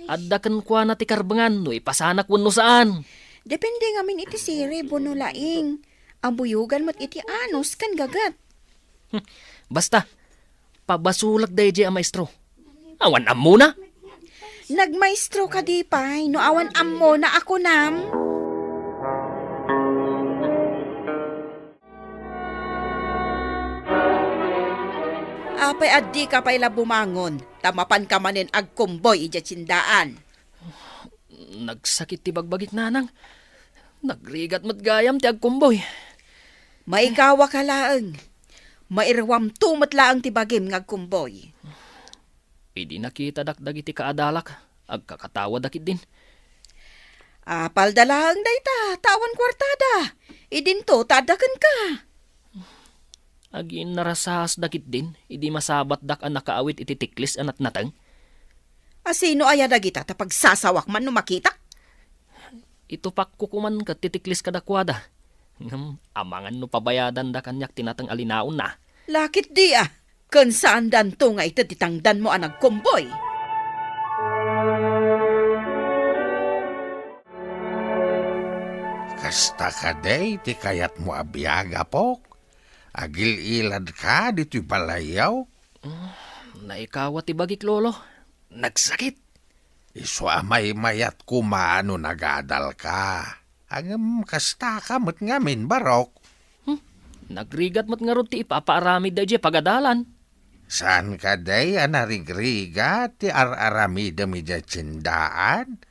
Adda kenkuana ti karbengan no ipasanak wenno saan. Depende ngamin iti sirib wenno laing. Abuyogan met iti anus ken gaget. Basta, pabasolak daydiay a maestro. Awan ammona? Nagmaestro kadi pay no awan ammona a kunam? Apay a dika pay la bumangon, ta mapanka manen agkumboy idiay tiendaan? Nagsakit ti bagbagik, Nanang. Nagrigat met gayam ti agkumboy. Maikawaka laeng. Mairuamto met laeng ti bagim nga agkumboy. Idi nakitadak dagiti kaadalak, agkakatawadak ketdin. Apalda laeng dayta, ta awan kuartada. Idinto ta adda kenka. Aginnarasaasda ketdin idi masabatdak a nakaawit iti tiklis a natnateng. A sino aya dagita ta pagsasawak man no makitak? Itupakko koman ket ti tiklis kadakuada. Ngem amangan no pabayadanda kaniak ti nateng a linaonna. Lakit di a, ken saandanto nga ited ti tangdanmo a nagkumboy. Kasta kadi ti kayatmo a biag, apok? Agil-iladka ditoy balayyo? Mm, naikawa ti bagik, Lolo. Nagsakit. Isu a maymayat koma no nagadalka. Ngem kastaka met ngamin, barok. Hmm, nagrigat met ngarud ti ipapaaramid daydiay pagadalan. Saan kadi a narigrigat ti ar-aramidem idiay tiendaan?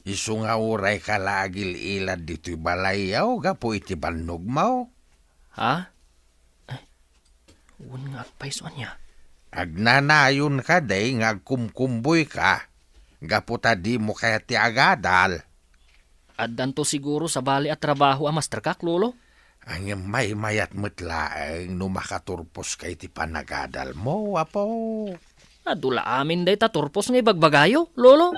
Isu nga urayka la agil-ilad ditoy balayyo gapu iti bannogmo? Ha? Ay, wen nga agpayso ania? Agnanayon kadi nga agkumkumboyka gapu ta dimo kayat ti agadal? Addanto siguro sabali a trabaho a masterkak, Lolo. Ngem maymayat met laeng no makaturposka iti panagadalmo, apo. Adu la amin dayta turpos nga ibagbagayo, Lolo.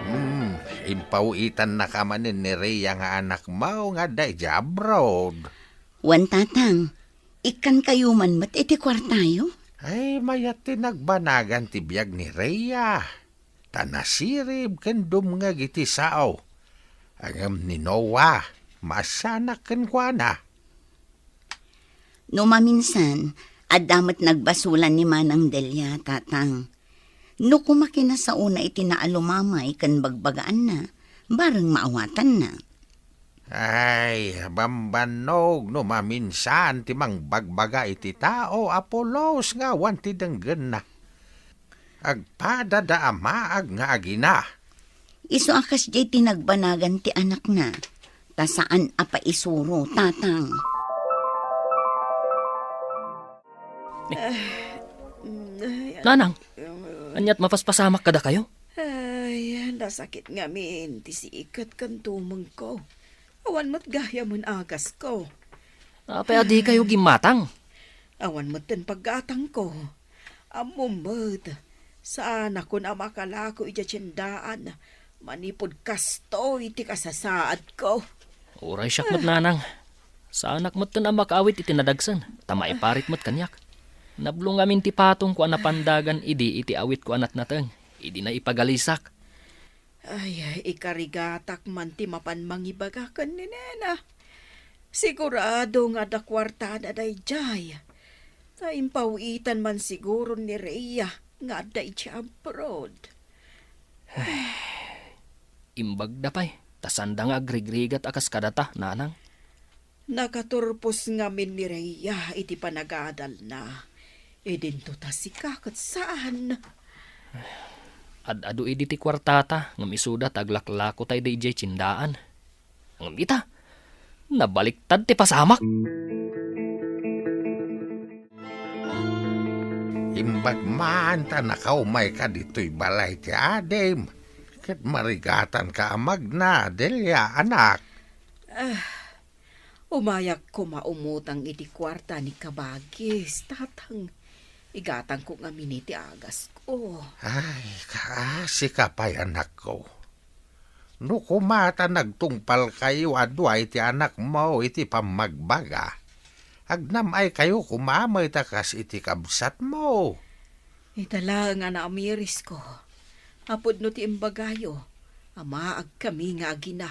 Hmm, impaw-itannaka manen ni Rhea nga anakmo nga adda idiay abroad. Wen, Tatang, ikkankayo man met iti kuartayo? Ay, mayat ti nagbanagan ti biag ni Rhea. Ta nasirib ken dumngeg iti sao. Ngem ni Noah, maasianak kenkuana. No maminsan, adda met nagbasolan ni Manang Delia, Tatang. No koma kinasaona iti naalumamay ken bagbagaanna, bareng maawatanna. Ay, bambannog no maminsan ti mangbagbaga iti tao a pulos nga awan ti denggenna. Agpadada a maag nga agina. Isu a kasdiay ti nagbanagan ti anakna, ta saan a paisuro, Tatang. Nanang, aniat mapaspasamak kadakayo? Ay, Nasakit ngamin ti siket ken tumengko. Awan met gayamen agasko. Apay a dikayo gimmatang? Awan metten paggatangko. Ammom met, saanakon a makalako idiay tiendaan manipud kastoy ti kasasaadko. Uray siak met, nanang. Saanak metten a makaawit iti nadagsen, ta maiparit met kaniak. Nablo ngamin ti patongko a napandagan idi iti awitko a natnateng, idi naipagalisak. Ay, ikarigatak man ti mapan mangibaga ken ni Nena. Sigurado nga adda kuartada daydiay. Ta impaw-itan man siguro ni Rhea nga adda idiay abroad. Imbagda pay, ta saanda nga agrigrigat a kas kadata, nanang. Nakaturpos ngamin ni Rhea iti panagadalna. Idinto ta sika ket saan. Ad-adu idi ti kuartata, ngem isuda ta aglaklako ta idi idiay tiendaan. Ngem ita, nabaliktad ti pasamak. Imbag man ta nakaumayka ditoy balay ti adim, ket marigatanka a magna, Delia, anak. Ah, umayak koma umutang iti kuarta ni Kabagis, tatang. Igatangko ngamin iti agasko. Ay, kaasi ka pay, anakko. No koma ta nagtungpalkayo a dua iti anakmo iti pammagbaga, agnam-aykayo koma met a kas iti kabsatmo. Ita laeng a naamirisko, a pudno ti imbagayo, a maagkami nga agina.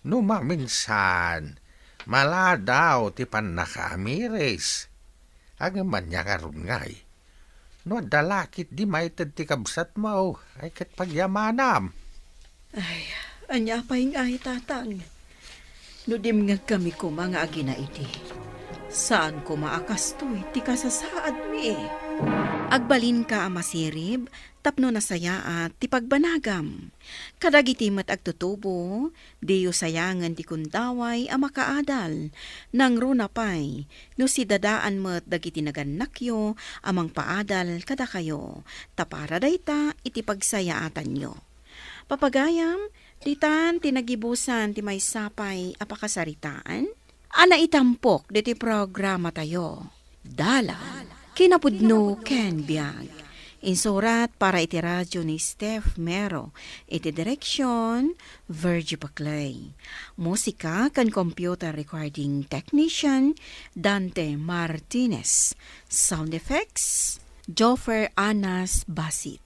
No maminsan, maladaw ti pannakaamiris. Ngem ania ngarud ngay? No adda lakit di maited ti kabsatmo, ay ket pagyamanam. Ay, ania pay ngay, tatang? No dimngegkami koma nga agina idi, saan koma a kastoy ti kasasaadmi. Agbalinka a masirib tapno nasayaat ti pagbanagam. Kadagiti met agtutubo, diyo sayangen ti gundaway a makaadal. Nangruna pay, no sidadaan met dagiti nagannakyo a mangpaadal kadakayo, ta para dayta iti pagsayaatanyo. Papagayam, ditan ti nagibusan ti maysa pay a pakasaritaan a naitampok ditoy programatayo. Dalan, kinapudno ken biag. Insurat para iti radyo ni Steph Mero, iti direksyon, Virgie Paclay. Musika ken computer recording technician, Dante Martinez. Sound effects, Joffer Anas Basit.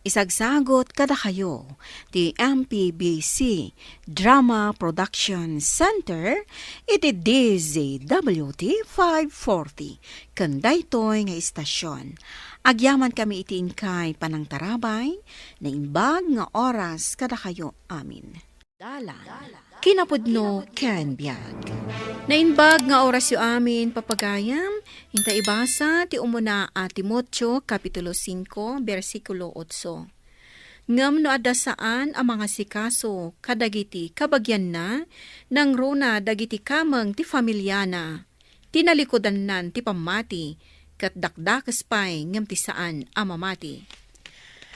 Isagsagot kadakayo ti M P B C Drama Production Center iti D Z W T five forty ken daytoy nga istasyon. Agyamankami iti inkay panangtarabay, naimbag nga oras kadakayo amin. Dalan, kinapudno ken biag. Naimbag nga orasyo amin, papagayam, inta ibasa ti umuna a Timoteo, Kapitulo singko, bersikulo otso. Ngem no adda saan a mangasikaso kadagiti kabagianna, nangruna dagiti kameng ti familiana. Tinalikudannan ti pammati, ket dakdakes pay ngem ti saan a mamati.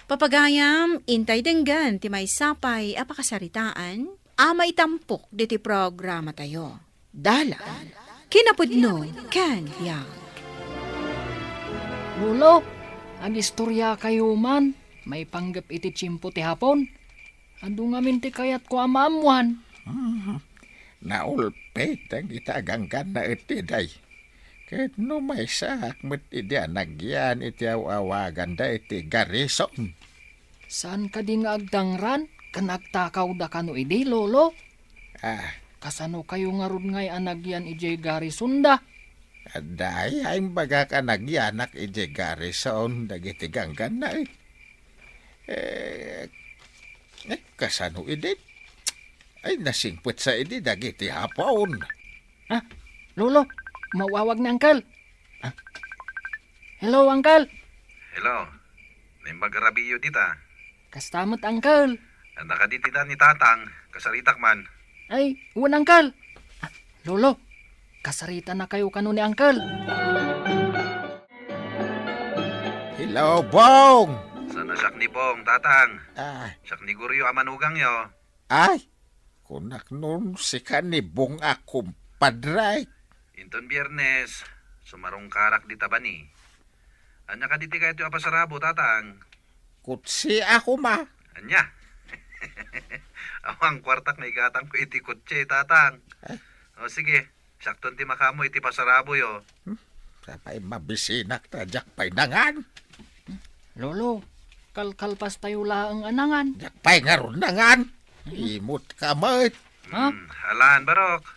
Papagayam, intay denggen ti maysa pay a pakasaritaan a maitampok ditoy programatayo. Dalan, kinapudno ken biag. Lolo, agistoriakayo man, maipanggep iti tiempo ti Hapon. Adu ngamin ti kayatko a maammoan. Hmm. Naulpit dagiti agangganna iti day. Ket no maysaak met idi a nagyan iti aw-awaganda iti garrison. Saan kadi nga agdangran ken agtakawda kano idi, Lolo? Ah. Kasano kayo ngarud ngay a nagyan idiay garrisonda? Adda ay imbagak a nagyanak idiay garrison dagiti gangganna, eh. Eh, eh, kasano idi? Ay, nasingpet sa idi dagiti Hapon. Ah, Lolo, mawawag ni Uncle. Ah. Hello, Uncle. Hello. Naimbag a rabiyo dita. Kasta met, Uncle. Adda kadi dita ni Tatang, kasaritak man. Ay, wen, Uncle. Ah, Lolo, kasaritanakayo kano ni Uncle. Hello, Bong! Saan a siak ni Bong, Tatang? Ah. Siak ni Goryo a manugangyo. Ay, kunak no sika ni Bong a kumpadre. Inton Biernes, sumarungkarak dita bani. Ania kadi ti kayatyo a pasarabo, Tatang? Kutsi a koma. Ania? Awan kuartak nga igatangko iti kutsi, Tatang. Ay. O, sige. Siakton ti makaammo iti pasaraboyo. Hmm? Sapay mabisinak ta diak pay nangan. Lolo, kalkalpastayo laeng a nangan. Diak pay ngarud nangan. Imut ka met. Ha? Hmm, alan, Barok.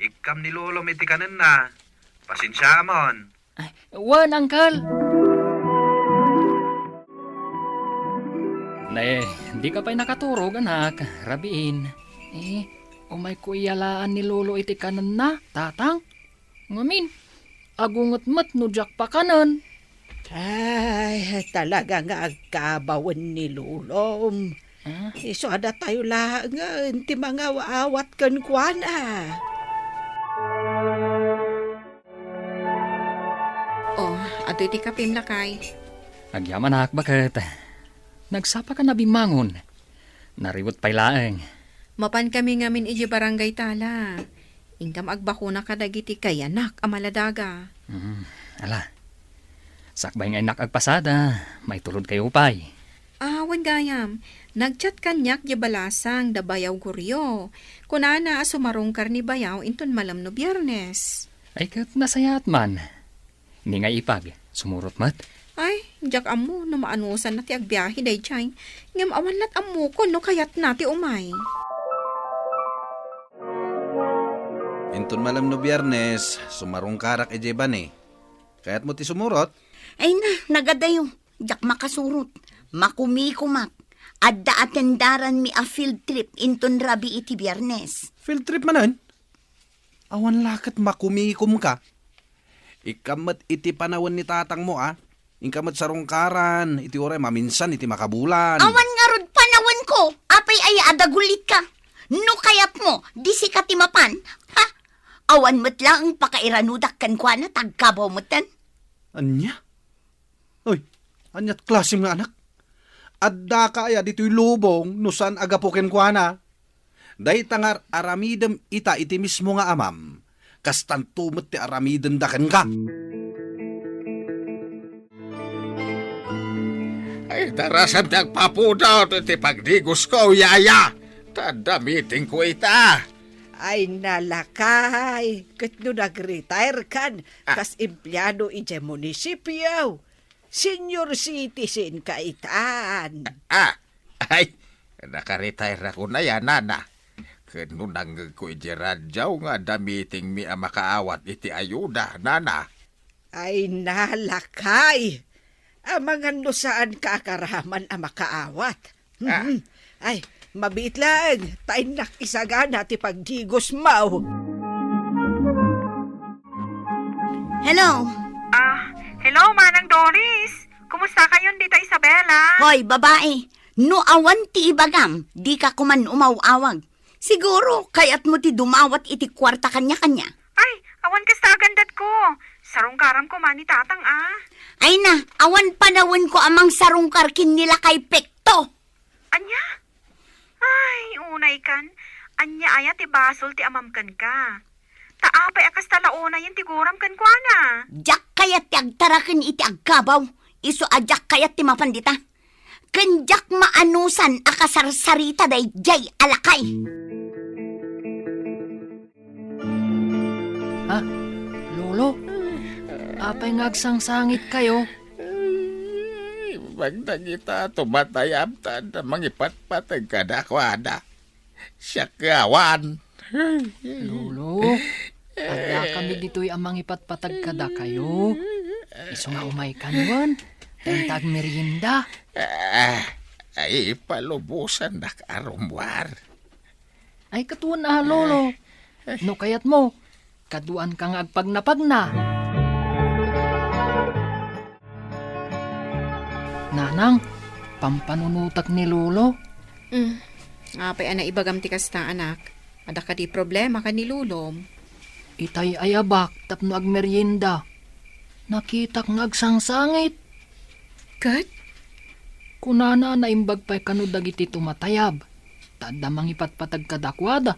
Ikkam ni Lolom iti kanenna. Pasensiaamon. Ay, wen, Uncle. Ne, dika pay nakaturog, anak. Rabiin. Eh, umayko iyalaan ni Lolo iti kanenna, Tatang. Ngamin, agunget met no diak pakanen. Ay, talaga nga agkabawen ni Lolom. Ah? Isu a datayo laengen ti mangaw-awat kenkuana. Oh, adtoy ti kapim, lakay. Agyamanak, baket. Nagsapaka a bimmangon. Nariwet pay laeng. Mapankami ngamin idiay barangay ta la. Inkam agbakuna kadagiti kayanak a maladaga. Mm, ala. Sakbay nga innak agpasada, maitulodkayo pay. Ah, wen gayam. Nag-chat kaniak di balasang da Bayaw Goryo. Kunana a sumarungkar ni Bayaw inton malem no Biernes. Ay, ket nasayaat man. Ni nga ipag, sumurot met? Ay, diak ammo no maanusanna ti agbiahe daydiay. Ngem awan lat' ammokon no kayatna ti umay. Inton malem no Biernes, sumarungkarak idiay bani. Kayatmo ti sumurot? Ay na, nagadayo. Diak makasurot. Makumikomak. Adda atendaranmi a field trip inton rabii ti Biernes. Field trip manen? Awan la ket makumikomka. Ikkam met iti panawen ni tatangmo, a? Inka met sarungkaran iti uray maminsan iti makabulan. Awan ngarud panawenko. Apay aya a dagulitka? No kayatmo, di sika ti mapan. Ha? Awan met laeng pakairanudak kenkuana, ta agkabaw metten. Ania? Uy, aniat klasem nga anak? Addaka aya ditoy lubong no saan a gapu kenkuana? Dayta nga ar-aramidem ita iti mismo nga amam, kastanto met ti aramidenda kenka. Ay, darasem ti agpapudot iti pagdigosko, yaya. Ta adda meetingko ita. Ay, nalakay, ket no nag-retire kan, ah, kas empleado idiay munisipio, senior citizen ka itan. Ah, ay, naka-retire ako na ya, nana. Ket no nangngegko idiay radyo nga adda meetingmi a makaawat iti ayuda, nana. Ay, nalakay! Amangan no saanka a karaman a makaawat. Ah. Mhm. Ay, mabiit laeng, ta innak isagana ti pagdigosmo. Hello? Ah, hello, Manang Doris. Kumusta kayon dita, Isabela? Hoy, babae, no awan ti ibagam, dika koman umaw-awag. Siguro, kayatmo ti dumawat iti kuarta kaniakania. Ay, awan kasta a gandatko. Sarungkaram koma ni tatang, a. Ay na, awan panawenko a mangsarungkar ken ni lakay Pekto. Ania? Ay, unay kan. Ania aya ti basol ti amam kenka? Ta apay a kasta la unayen ti guram kenkuana? Diak kayat ti agtaraken iti agkabaw. Isu a diak kayat ti mapan dita. Ken diak maanusan a kasarsarita daydiay a lakay. Ha? Lolo? Apay nga agsangsangitkayo? Ay, magdagita, tumatayab ta adda mangipatpateg kadakuada. Siak nga awan. Lolo, adda kami ditoy a mangipatpatag kadakayo. Isu nga umay kanwan, ta inta agmerienda. Ah, ay, palubosandak a rummuar. Ay, katuan a, Lolo. No kayatmo, kaduanka nga agpagnapagna. Nanang, pampanunotak ni Lolo. Mm. Apay a naibagam ti kasta, anak? Adda kadi problema ken ni Lolom? Itay-ayabak tapno agmerienda. Nakitak nga agsangsangit. Ket? Kunana a naimbag pay kano dagiti tumatayab, ta adda mangipatpateg kadakuada.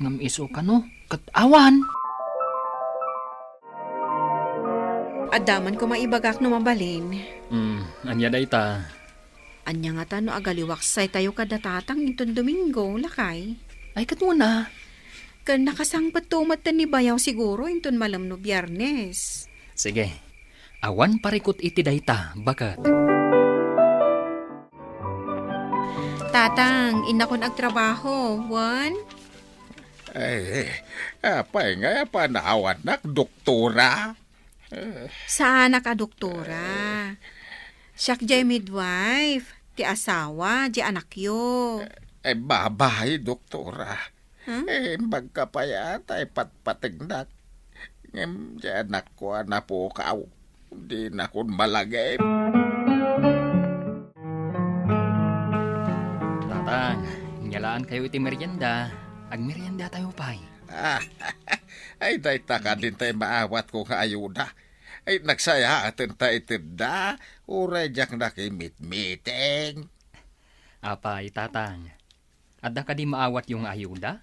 Ngem isu kano, ket awan. Adda man koma ibagak no mabalin. Hmm, ania dayta? Ania ngata no agaliwaksaytayo kada tatang inton Domingo, lakay? Ay, ket una. Ken nakasangpetto met ni bayaw siguro inton malem no Biyernes. Sige. Awan parikut iti dayta, baket. Tatang, innakon agtrabaho, wen? Ay, apay nga panawannak, doktora? Eh. Saanak a doktora. Siak jay midwife, ti asawa, jay anakyo. Eh, babayi, doktora. Hmm? Eh, imbagka pay a ta ipatpategnak. Ngem, jay anakko a napukaw. Dinakon malagip. Tatang, inyalaankayo iti merienda. Agmeriendatayo pay. Ah, ay, dayta kadin tay maawatko nga ayuda. Ay, nagsayaaten ta itedda, uray diak nakimitmiting. Apay, Tatang, adda kadi maawatyo nga ayuda?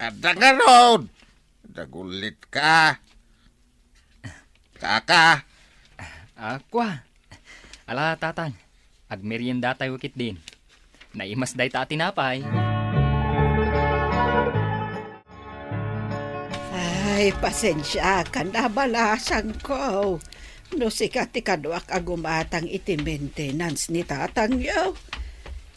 Adda ngarud! Nagullitka. Kaka. Ah, kua. Ala, Tatang, agmeriendatayo ketdin. Naimas dayta a tinapay. Ay, pasensiakan a balasangko. No sika ti kaduak a gumatang iti maintenance ni tatangyo,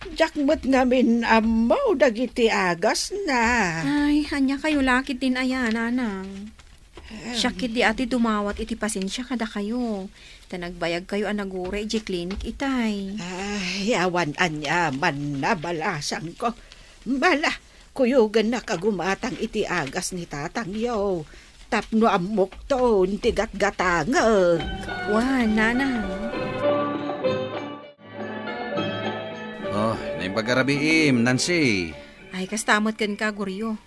diak met ngamin ammo dagiti agasna. Ay, ania kayo la ketdin aya, nanang? Siak ketdi a ti dumawat iti pasensia kadakayo, ta nagbayagkayo a nagura idiay klinik itay. Ay, awan aniaman a balasangko. Mala, kuyogennak a gumatang iti agas ni tatangyo, tapno ammokton ti gatgatangek. Wen, nanang. Oh, naimbag a rabiim, Nancy. Ay, kasta met kenka, Goryo.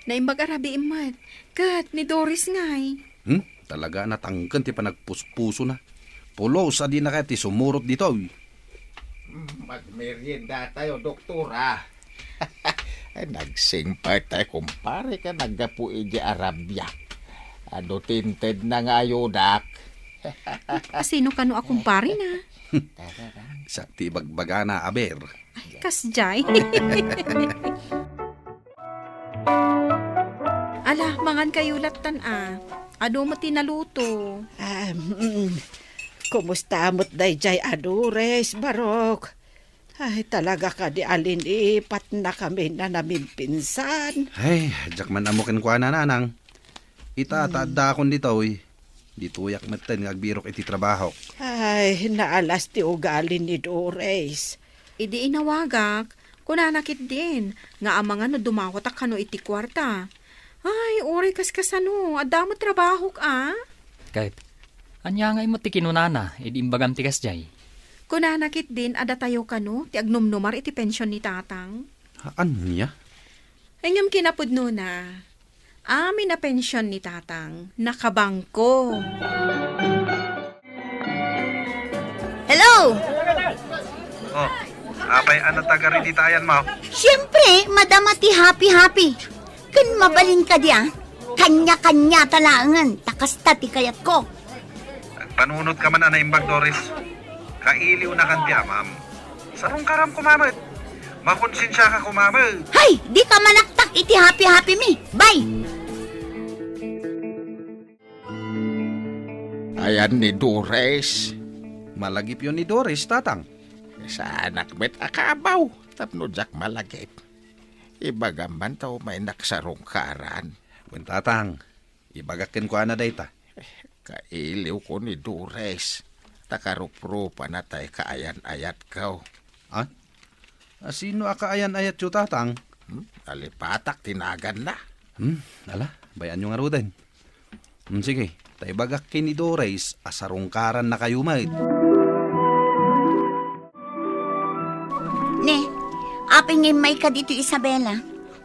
Naimbag a rabiim met. Ket ni Doris ngay? Hmm? Talaga a natangken ti panagpuspusona. Pulos a dina kayat ti sumurot ditoy. Mm, magmeriendatayo, doktora. Ay, nagsingpet tay kumpare ka naggapu iti arabia. Adu ti intedna nga ayudak? Asino kano a kumparena? Siak ti ibagbagana, aber. Ay, kasdiay. Ala, mangan kayo lattan a. Adu met ti naluto. Ah, mm. Kumusta met daydiay a Dores, Barok? Ay, talaga kadi a linipatnakamin a namimpinsan. Ay, diak man ammo kenkuana, nanang. Ita, ta addakon ditoy. Ditoyak metten nga agbirok iti trabahok. Ay, naalas ti ugali ni Dores. Idi inawagak, kunana ketdin nga amangan no dumawatak kano iti kuarta. Ay, uray kaskasano, adda met trabahok a. Ket, ania ngay met ti kinunana idi imbagam ti kasdiay? Kunana ketdin a datayo kano ti agnumnumar iti pension ni tatang. Ania? Ngem kinapudnona, amin a pension ni tatang, nakabangko. Hello! Oh, apay a natagar iti tayan mo? Siyempre, madama ti happy-happy. Ken mabalin kadi a, kanya-kanya ta laengen, ta kasta ti kayatko. Agpanunot ka man a naimbag, Doris. Kailiwnakan ti amam. Sarungkaram koma met. Makonsensia ka koma met. Hay, di ka manaktak iti happy-happy mi. Bye! Ayan ni Dores. Malagipyo ni Dores, tatang. Saanak met a kaabaw tapno diak malagip. Ibagam man ta umaynak sarungkaran. Wen, tatang, ibagak kenkuana dayta. Kailiwko ni Dores, ta karuprupana tay kaayan-ayatko. Ah? Asino a kaayan-ayatyo, tatang? Hmm? Nalipatak ti naganna. Hmm, ala, bay-anyo ngaruden. Hmm, sige, ta ibagak ken ni Dores a sarungkarannakayo met. Ne, apay nga immayka ditoy, Isabela?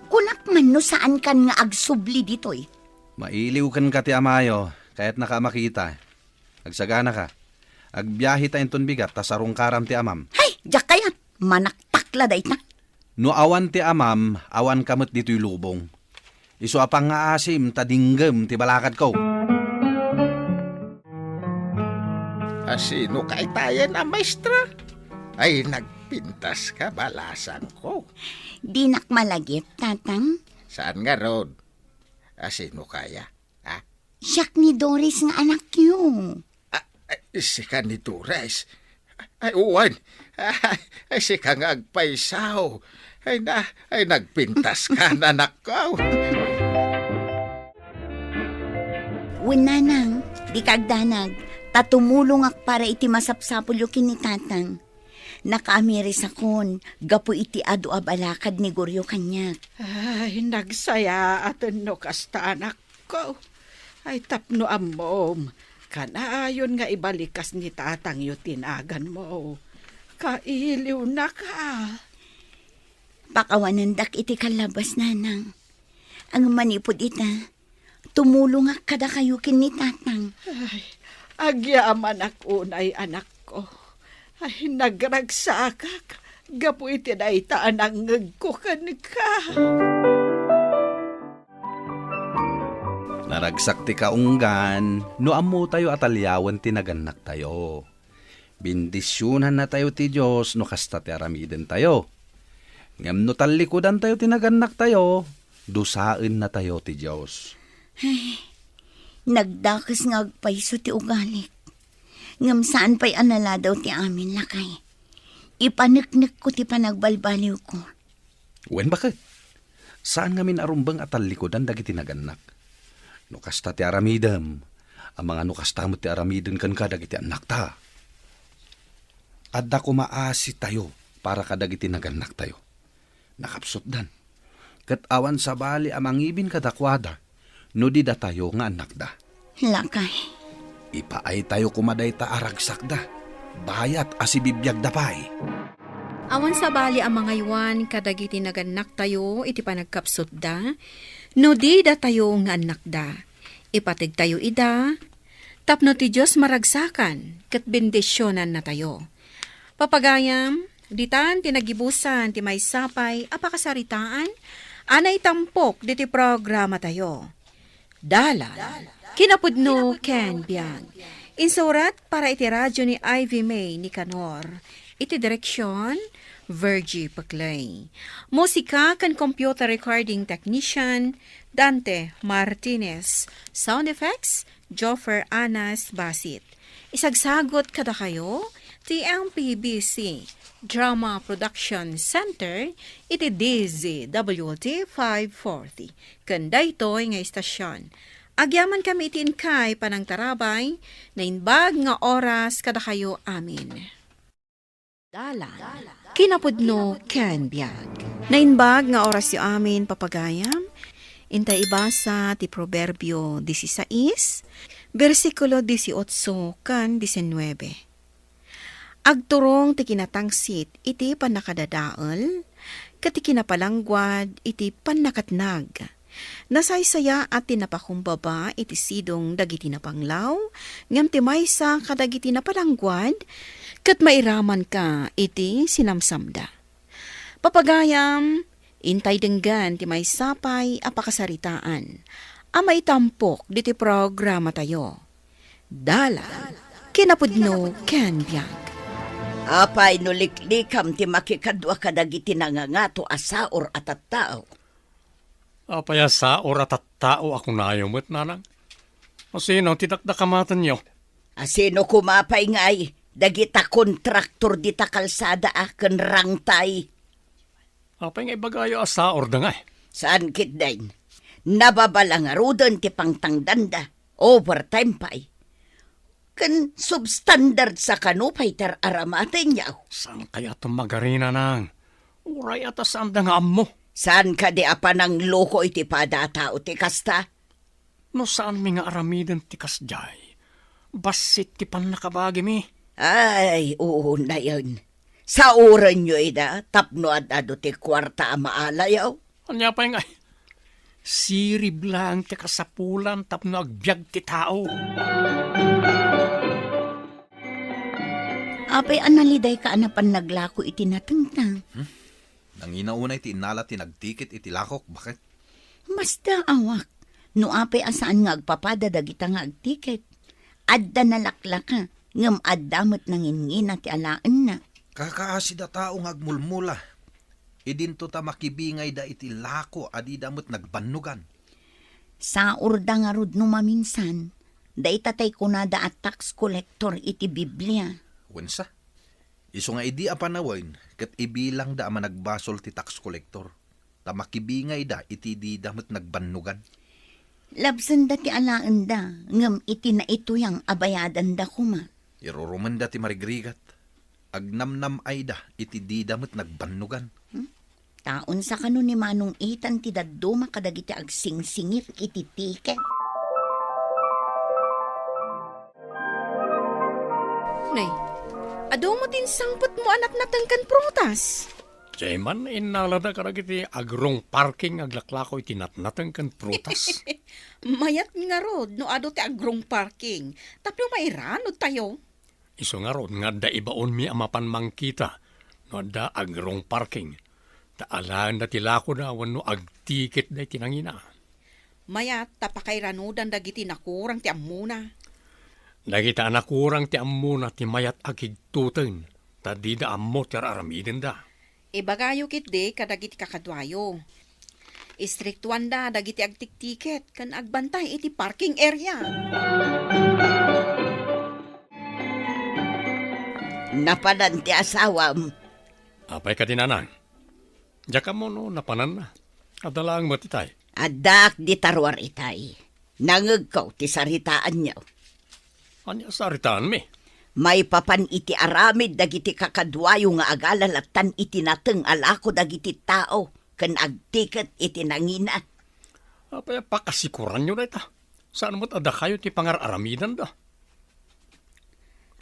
Kunak man no saankan nga agsubli ditoy. Mailiw kenka ti amayo, kayatnaka a makita. Agsaganaka. Agbiaheta inton bigat ta sarungkaram ti amam. Hay! Diak kayat, manaktak la dayta. No awan ti amam, awanka met ditoy lubong. Isu a pangngaasim ta dinggem ti balakadko. Asino kay tayen a maestra? Ay, nagpintas ka, balasangko. Dinak malagip, Tatang. Saan ngarud? Asino kaya? Ha? Siak ni Doris nga anakyo. Ah, ay, sika ni Doris? Ay, uwan. Ay, sika nga agpaysaw. Ay, na, ay, nagpintas ka, anakko. Wen, Nanang, dika agdanag, ta tumulongak para iti masapsapulyo ken ni Tatang. Nakaamirisakon gapu iti adu a balakad ni Goryo kaniak. Ay, nagsayaaten no kasta, anakko. Ay, tapno ammom, kanayon nga ibalikas ni tatangyo ti naganmo. Kailiwnaka. Pakawanendak iti kallabas, Nanang. Ngem manipud ita, tumulongak kadakayo ken ni Tatang. Ay, agyamanak unay, anakko. Ay, nagragsakak gapu iti dayta a nangngegko kenka. Naragsak ti kaunggan no ammotayo a taliawen ti nagannaktayo. Bendisionannatayo ti Dios no kasta ti aramidentayo. Ngem no tallikudantayo ti nagannaktayo, dusaennatayo ti Dios. Ay, nagdakes nga agpayso ti ugalik. Ngem saan pay a naladaw ti amin, lakay. Ipaneknekko ti panagbalbaliwko. Wen, baket. Saan ngamin a rumbeng a tallikudan dagiti nagannak. No kasta ti aramidem, amangan no kasta met ti aramiden kenka dagiti annakta. Adda koma asitayo para kadagiti nagannaktayo. Nakapsutdan. Ket awan sabali a mangibin kadakuada no di datayo nga annakda. Lakay. Ipaaytayo koma dayta a ragsakda. Bayat a sibibiagda pay. Awan sabali a mangaywan kadagiti nagannaktayo iti panagkapsutda, no di datayo nga annakda. Ipategtayo ida, tapno ti Dios maragsakan ket bendisionannatayo. Papagayam, ditan ti nagibusan ti maysa pay a pakasaritaan a naitampok diti programatayo. Dalan, kinapudno ken biag. Insurat para iti radyo ni Ivy May Nicanor. Iti direksion, Virgie Paclay. Musika ken computer recording technician, Dante Martinez. Sound effects, Joffer Anas Basit. Isagsagut kadakayo ti M P B C Drama Production Center iti D Z W T five forty. Ken daytoy nga istasion, agyamankami iti inkay panangtarabay, naimbag nga oras kadakayo amin. Dalan, kinapudno ken biag. Naimbag nga orasyo amin, papagayam. Intay ibasa ti Proverbio disisais, bersikulo disiotso ken disinuebe. Agturong ti kinatangsit iti pannakadadael, ket ti kinapalangguad iti pannakatnag. Nasaysayaat ti napakumbaba iti sidong dagiti napanglaw, ngem ti maysa kadagiti napalangguad, ket mairamanka iti sinamsamda. Papagayam, intay denggen ti maysa pay a pakasaritaan a maitampok diti programatayo. Dalan, kinapudno ken biag. Apay no liklikam ti makikadua kadagiti nangangato a saor a tattao? Apay a saor a tattao a kunayo met, nanang? Asino ti dakdakamatenyo? Asino koma pay ngay dagita kontraktor dita kalsada a ken rangtay? Apay nga ibagayo a saorda ngay? Saan ketdin. Nababala ngaruden ti pangtangdanda. Overtime pay. Ken substandard sa kano pay ti ar-aramatenyo. Saan kayat magarina, nang? Uray a ta saanda nga ammo. Saan kadi a panangloko iti pada a tao ti kasta? No saanmi nga aramiden ti kasdiay, bassit ti pannakabagimi. Ay, unayen. Saorenyo ida tapno ad-adu ti kuarta a maalayo. Ania pay ngay? Sirib laeng ti kasapulan tapno agbiag ti tao. Apay a nalidayka a napan naglako iti natengta? Hmm? Nangina unay ti innala ti nagtikit iti lakok, baket? Masdaawak. No apay a saan nga agpapada dagita nga agtikit. Adda nalaklaka, ngem adda met nangingina ti alaenna. Kakaasi da tao nga agmulmula. Idinto ta makibingayda iti lako a dida met nagbannogan. Saurda ngarud no maminsan, dayta tay kunada a tax collector iti Biblia. Wensa? Isu nga idi a panawen, ket ibilangda a managbasol ti tax collector, ta makibingayda iti dida met nagbannogan. Labsenda ti alaenda, ngem iti naituyang a bayadanda koma. Irurumenda ti marigrigat. Agnamnam-ayda iti dida met nagbannogan. Hmm? Taon sa kano ni Manong Ethan ti dadduma kadagiti agsingsingir iti tiket. Nay, adu met insangpetmo a natnateng ken prutas? Diay man innalada kadagiti agrong parking nga aglaklako iti natnateng ken prutas. Mayat ngarud no adu ti agrong parking, tapno mairanudtayo. Isu ngarud nga adda ibaonmi a mapan mangkita no adda agrong parking, ta alaenda ti lakoda wenno agtikitda iti nangina. Mayat ta pakairanudan dagiti nakurang ti ammona. Dagita a nakurang ti ammona ti mayat a kigtuten, ta dida ammo ti ar-aramidenda. Ibagayo ketdi kadagiti kakaduayo. Istriktuanda dagiti agtiktiket ken agbantay iti parking area. Napanan ti asawam. Apay kadi, nanang? Diak ammo no napananna. Adda laeng met itay. Addaak dita ruar itay. Nangngegko ti saritaanyo. Ania saritaanmi? Maipapan iti aramid dagiti kakaduayo nga agalalatan iti nateng a lako dagiti tao ken agtiket iti nangina. Apay a pakasikuranyo dayta? Saan met a dakayo ti pangar-aramidanda?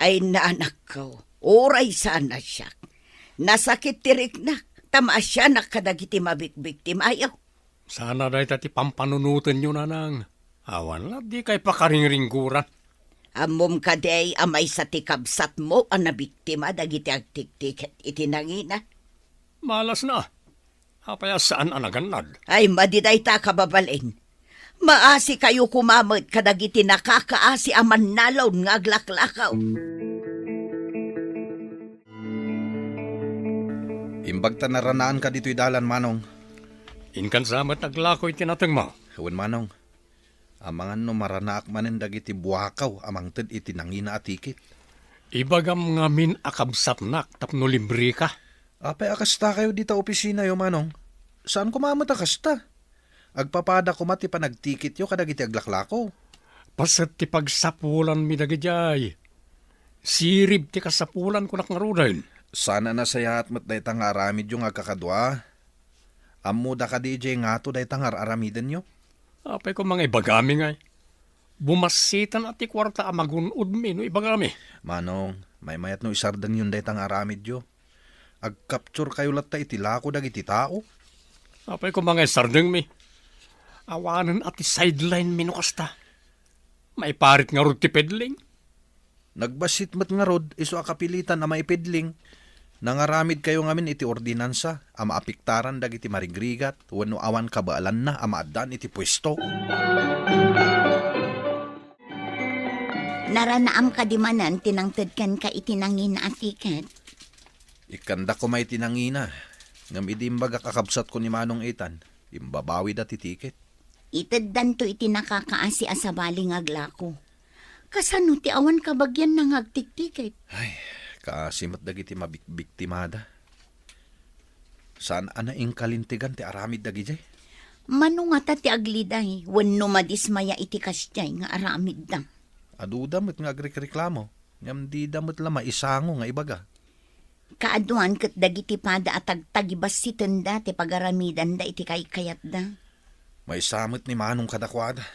Ay, nanakko, uray saan a siak. Nasakit ti riknak, ta maasianak kadagiti mabikbiktimayo. Sana dayta ti pampanunotenyo, nanang. Awan la, dikay pakaringringguran. Ammom kadi a maysa ti kabsatmo a nabiktima dagiti agtiktiket iti nangina? Malasna. Apay a saan a nagannad? Ay, madi dayta, kababalin. Maasikayo koma met kadagiti nakakaasi a mannalon nga aglaklakaw. Imbag ta naranaanka ditoy dalan, Manong. Inkan sa met aglako iti natengmo. Wen, Manong. Amangan no maranaak manen dagiti buakaw a mangted iti nangina a tikit. Ibagam ngamin a kabsatnak tapno libreka. Apay a kastakayo dita opisinayo, Manong? Saan koma met a kasta. Agpapada koma ti panagtikityo kadagiti aglaklako. Paset ti pagsapulanmi dagidiay. Sirib ti kasapulan, kunak ngaruden. Saan a nasayaat met dayta nga aramidyo nga agkakadua. Ammoda kadi idiay ngato dayta nga ar-aramidenyo? Apay koma nga ibagami ngay? Bumassitan a ti kuarta a magun-odmi no ibagami. Manong, maymayat no isardengyon dayta nga aramidyo. Agkapturkayo latta iti lako dagiti tao. Apay koma nga isardengmi? Awanen a ti sideline mi no kasta. Maiparit ngarud ti pedling. Nagbassit met ngarud isu a kapilitan a maipedling. Nangaramidkayo ngamin iti ordinansa a maapektaran dagiti marigrigat wenno awan kabaelanna a maaddaan iti puesto. Naranaam kadi manen ti nangted kenka iti nangina a tiket? Ikkanda koma iti nangina, ngem idi imbagak a kabsatko ni Manong Ethan, imbabawida ti tiket. Iteddanto iti nakakaasi a sabali nga aglako. Kasano ti awan kabagianna nga agtiktiket? Ay, kaasi met dagiti mabikbiktimada. Saan a naingkalintegan ti aramid dagidiay? Mano ngata ti agliday wenno madismaya iti kasdiay nga aramidda? Aduda met nga agrikreklamo, ngem dida met la maisango nga ibaga. Kaaduan ket dagiti pada a tagtagibassitenda ti pagaramidanda iti kaykayatda. Maysa met ni Manong kadakuada.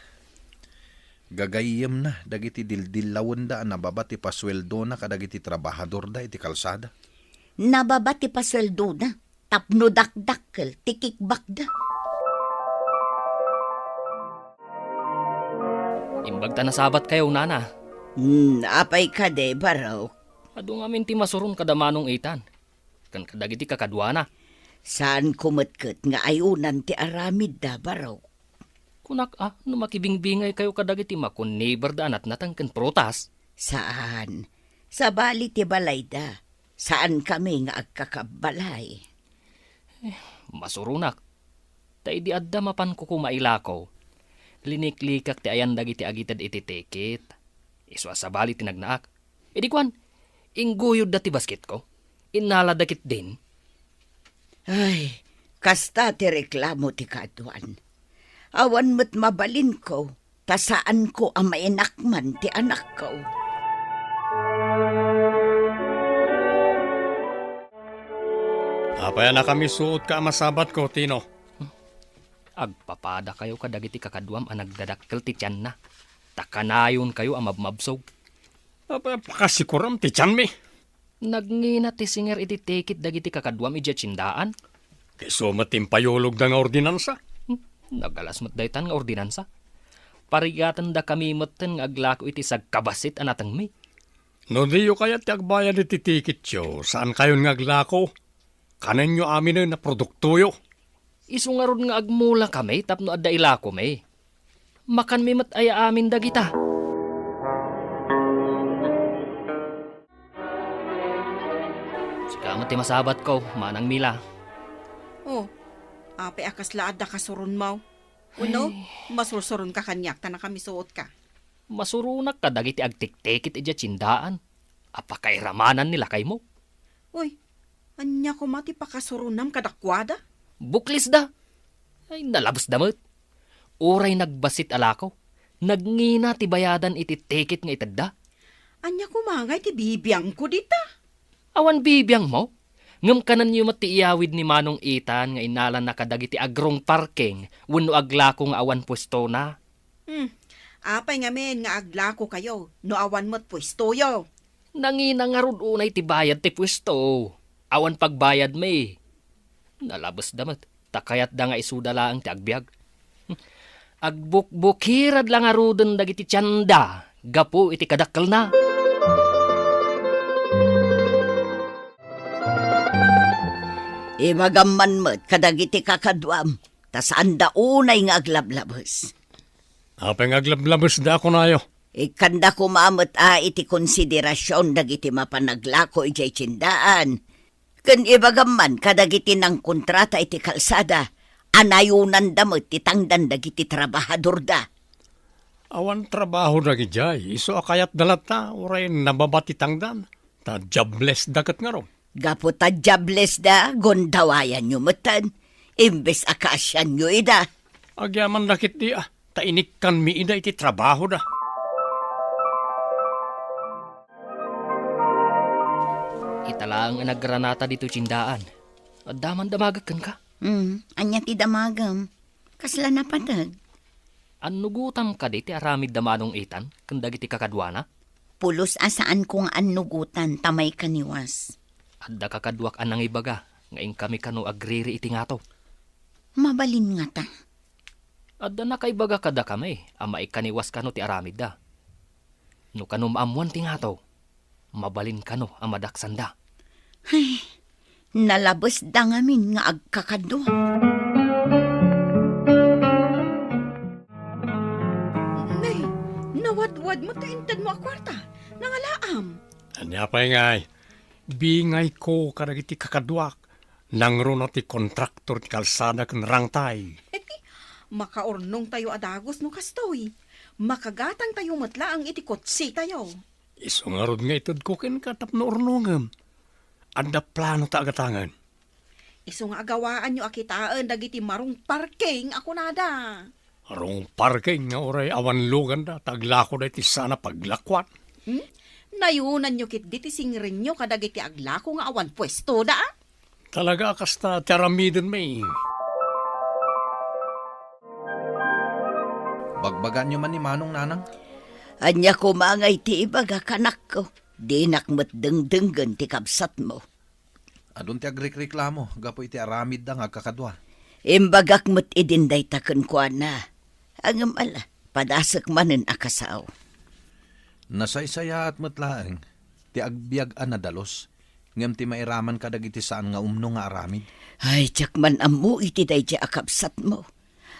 Gagayyemna dagiti dildillawenda a nababa ti pasueldona kadagiti trabahadorda iti kalsada. Nababa ti pasueldoda tapno dakdakkel ti kickbackda. Imbag ta nasabatkayo, nana. Hmm, apay kadi, Barok? Adu ngamin ti masuron kada Manong Ethan ken kadagiti kakaduana. Saanko met ket nga ayunan ti aramidda, Barok. Kunak a, no makibingbingaykayo kadagiti makon-neighborda a natnateng ken prutas. Saan. Sabali ti balayda. Saankami nga agkakabbalay. Eh, masuronak. Ta idi adda mapanko koma ilako, liniklikak ti ayan dagiti agited iti tikit. Isu a sabali ti nagnaak. Idi kuan, ingguyodda ti basketko. Innalada ketdin. Ay, kasta ti reklamo ti kaaduan. Awan met mabalinko, ta saanko a mainakman ti anakko. Apay a nakamisuotka a masabatko, Tino? Agpapadakayo kadagiti kakaduam a nagdadakkel ti tianna, ta kanayonkayo a mabmabsog. Apay a pakasikuram ti tianmi? Nagngina ti singer iti tikit dagiti kakaduam idiay tiendaan. Isu met ti impayulogda nga ordinansa. Hmm, nagalas met daytan nga ordinansa. Parigatendakami metten nga aglako iti sagkabassit a natengmi. No diyo kayat ti agbayad iti tikityo, saankayon nga aglako. Kanenyo aminen a produktoyo. Isu ngarud nga agmulakami tapno adda ilakomi. Makanmi met aya amin dagita? Sika met ti masabatko, Manang Mila. Oh, apay a kasla adda kasuronmo? Wenno, ay, masursuronka kaniak ta nakamisuotka? Masuronak kadagiti agtiktikit idiay tiendaan a pakairamananmi lakaymo. Uy, ania koma ti pakasuronam kadakuada? Buklisda. Ay, nalabesda met. Uray nagbassit a lako, nagngina ti bayadan iti tikit nga itedda. Ania koma ngay ti bibiangko dita? Awan bibiangmo? Ngem kanenyo met ti iyawid ni Manong Ethan nga innalanna kadagiti agrong parking wenno aglako nga awan puestona. Hmm. Apay ngamin nga aglakokayo no awan met puestoyo? Nangina ngarud unay ti bayad ti puesto. Awan pagbayadmi. Nalabesda met, ta kayatda nga isuda laeng ti agbiag. Agbukbukirad la ngaruden dagiti tienda gapu iti kadakkelna. Ibagam man met kadagiti kakaduam, ta saanda unay nga aglablabes. Apay nga aglablabesda a kunayo? Ikkanda koma met a iti konsiderasion dagiti mapan aglako idiay tiendaan. Ken ibagam man kadagiti nangkontrata iti kalsada a nayonanda met ti tangdan dagiti trabahadorda. Awan trabaho dagidiay, isu a kayatda latta, uray nababa ti tangdan, ta jobless da ket ngarud. Gapu ta jobless da, gundawayanyo metten, imbes a kaasianyo ida. Agyamanda ketdi a, ta inikkanmi ida iti trabahoda. Ita laeng a naggranata ditoy tiendaan. Adda man damagek kenka? Hmm, ania ti damagem? Kasla napateg? Annugotam kadi ti aramid da Manong Ethan ken dagiti kakaduana? Pulos a saanko nga annugotan ta maikaniwas. Adda kakaduak a nangibaga nga inkami kano agriri iti ngato. Mabalin ngata? Adda nakaibaga kadakami a maikaniwas kano ti aramidda. No kano maammoan ti ngato, mabalin kano a madaksanda. Ay, nalabesda ngamin nga agkakadua. Nay, nawadwad mo ti intedmo a kuarta. Nangalaam. Ania pay ngay? Bingayko kadagiti kakaduak. Nangruna ti kontraktor ti kalsada ken rangtay. Makaurnongtayo a dagus no kastoy. Makagatangtayo met laeng iti kotsetayo. Isu ngarud nga itedko kenka tapno urnongem. Adda plano ta agatangen. Isu nga agawaanyo a kitaen dagiti marong parking a kunada. Marong parking nga uray awan luganda ta aglakoda iti saan a paglakuan. Hmm? Nayonanyo ketdi ti singrenyo kadagiti aglako nga awan puestoda, a? Talaga a kasta ti aramidenmi. Bagbaganyo man ni Manong, Nanang? Ania koma ngay ti ibaga, kanakko? Dinak met dengdenggen ti kabsatmo. Adun ti agrikriklamo gapu iti aramidda nga agkakadua. Imbagak met idin dayta kenkuana. Ngem ala, padasek manen a kasao. Nasaysayaat met laeng. ti agbiag a nadalus, ngem ti mairaman kadagiti saan nga umno nga aramid. Ay, diak man ammo iti daydiay a kabsatmo.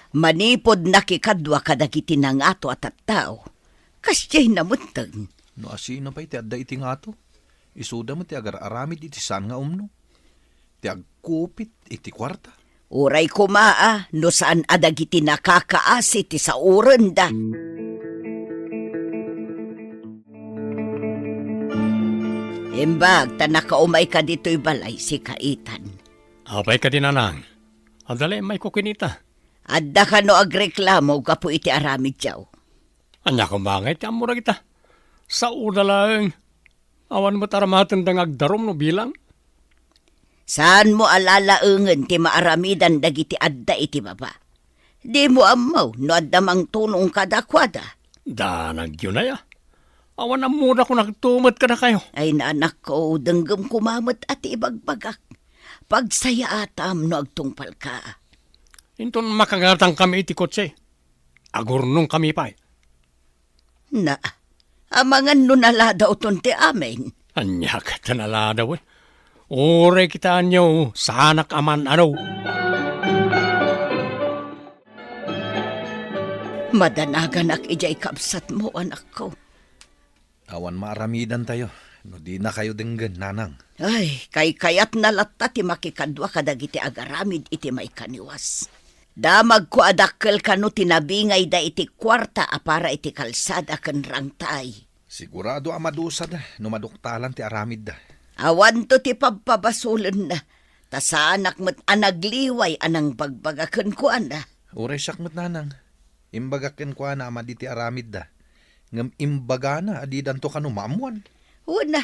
Manipud nakikadua kadagiti nangato a tattao, kasdiay nametten. No asino pay ti adda iti ngato, isuda met ti agar-aramid iti saan nga umno. Ti agkupit iti kuarta. Uray koma a no saan a dagiti nakakaasi ti saurenda. Imbag ta nakaumayka ditoy balay, sika Ethan. Apay kadi, nanang? Adda la immayko kenita. Adda kano agreklamo gapu iti aramidyo? Ania koma ngay ti ammora kita? Saoda laeng. Awan met aramatenda nga agdarum no bilang. Saanmo a lalaengen ti maaramidan dagiti adda iti baba. Dimo ammo no adda mangtulong kadakuada. Danagyo nay a. Awan ammoda kon agtumet kadakayo. Ay, nanakko, denggem koma met a ti ibagbagak. Pagsayaatam no agtungpalka. Inton makangatangkami iti kotse, agurnongkami pay. Na, amangan no naladawton ti amin. Ania ket ta naladaw, eh? Uray kitaenyo, saanak a man-ano. Madanaganak idiay kabsatmo, anakko. Awan maaramidantayo no dinakayo denggen, nanang. Ay, kaykayatna latta ti makikadua kadagiti agaramid iti maikaniwas. Damagko a dakkel kano ti nabingayda iti kuarta a para iti kalsada ken rangtay. Sigurado a madusada no maduktalan ti aramidda. Awanto ti pabpabasolenna, ta saanak met a nagliway a nangbagbaga kenkuana. Uray siak met, nanang. Imbagak kenkuana a madi ti aramidda, ngem imbagana a didanto kano maammuan. Wen,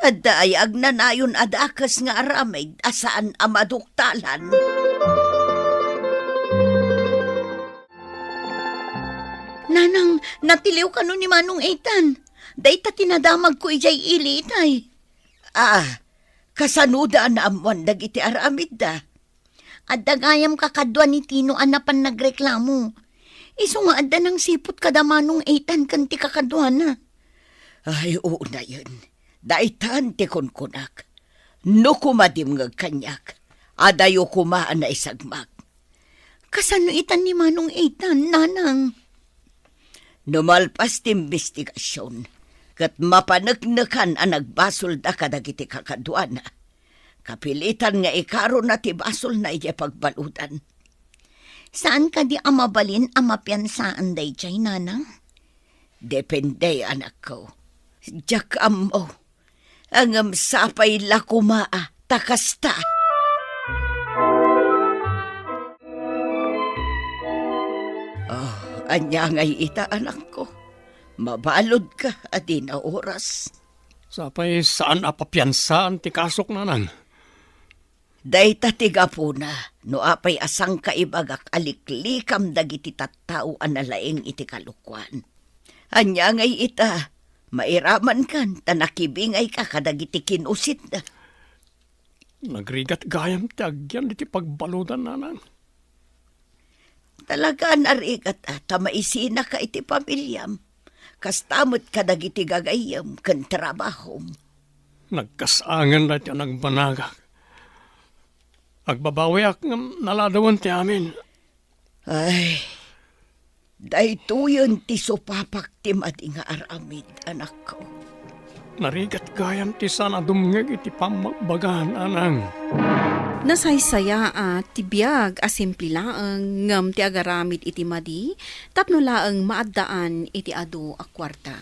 adda aya agnanayon a dakes nga aramid a saan a maduktalan? Nanang, natiliw kano ni Manong Ethan. Dayta ti nadamagko idiay ili itay. Ah, kasanoda a naammuan dagiti aramidda? Adda gayam kakadua ni Tino a napan nagreklamo. Isu nga adda nangsiput kada Manong Ethan ken ti kakaduana. Ay, unayen. Daytan ti kunkunak. No koma dimngeg kaniak, adayo koma a naisagmak. Kasano itan ni Manong Ethan, nanang? No malpas ti imbestigasion, ket mapaneknekan a nagbasolda kadagiti kakaduana, kapilitan nga ikarona ti basolna idiay pagbaludan. Saan kadi a mabalin a mapiansaan daydiay, nanang? Depende, anakko. Diak ammo. Ngem sapay la koma a ta kasta. Oh, ania ngay ita, anakko? Mabaludka a dina oras. Sapay saan a papiansaan ti kasok, nanang. Dayta ti gapuna no apay a sangkaibagak a liklikam dagiti tattao a nalaing iti kalokuan. Ania ngay ita, mairamankan ta nakibingayka kadagiti kinusitda. Nagrigat gayam ti agyan iti pagbaludan, nanang. Talaga a narigat a ta maisinaka iti pamiliam. Kasta met kadagiti gagayyem ken trabahom. Nagkasangan dayta a nagbanagak. Agbabawiak ngem naladawen ti amin. Ay, daytoyen ti supapak ti madi nga aramid, anakko. Narigat gayam ti saan a dumngeg iti pammagbaga, nanang. Nasaysayaat ti biag a simple laeng ngem ti agaramid iti madi tapno laeng maaddaan iti adu a kuarta.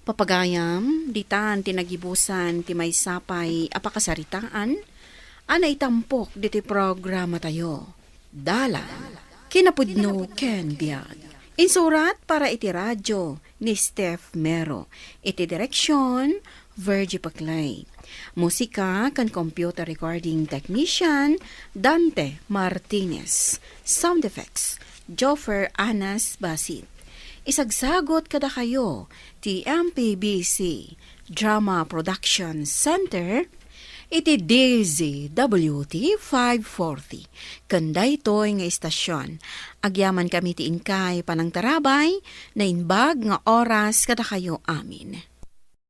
Papagayam, ditan ti nagibusan ti maysa pay a pakasaritaan a naitampok ditoy programatayo. Dalan, kinapudno ken biag. Insurat para iti radio ni Steph Mero. Iti direksyon, Virgie Paclay. Musika ken computer recording technician, Dante Martinez. Sound effects, Joffer Anas Basit. Isagsagot kadakayo ti M P B C Drama Production Center iti D Z W T five forty. Ken daytoy nga istasyon, agyamankami ti inkay panangtarabay, naimbag nga oras kadakayo amin.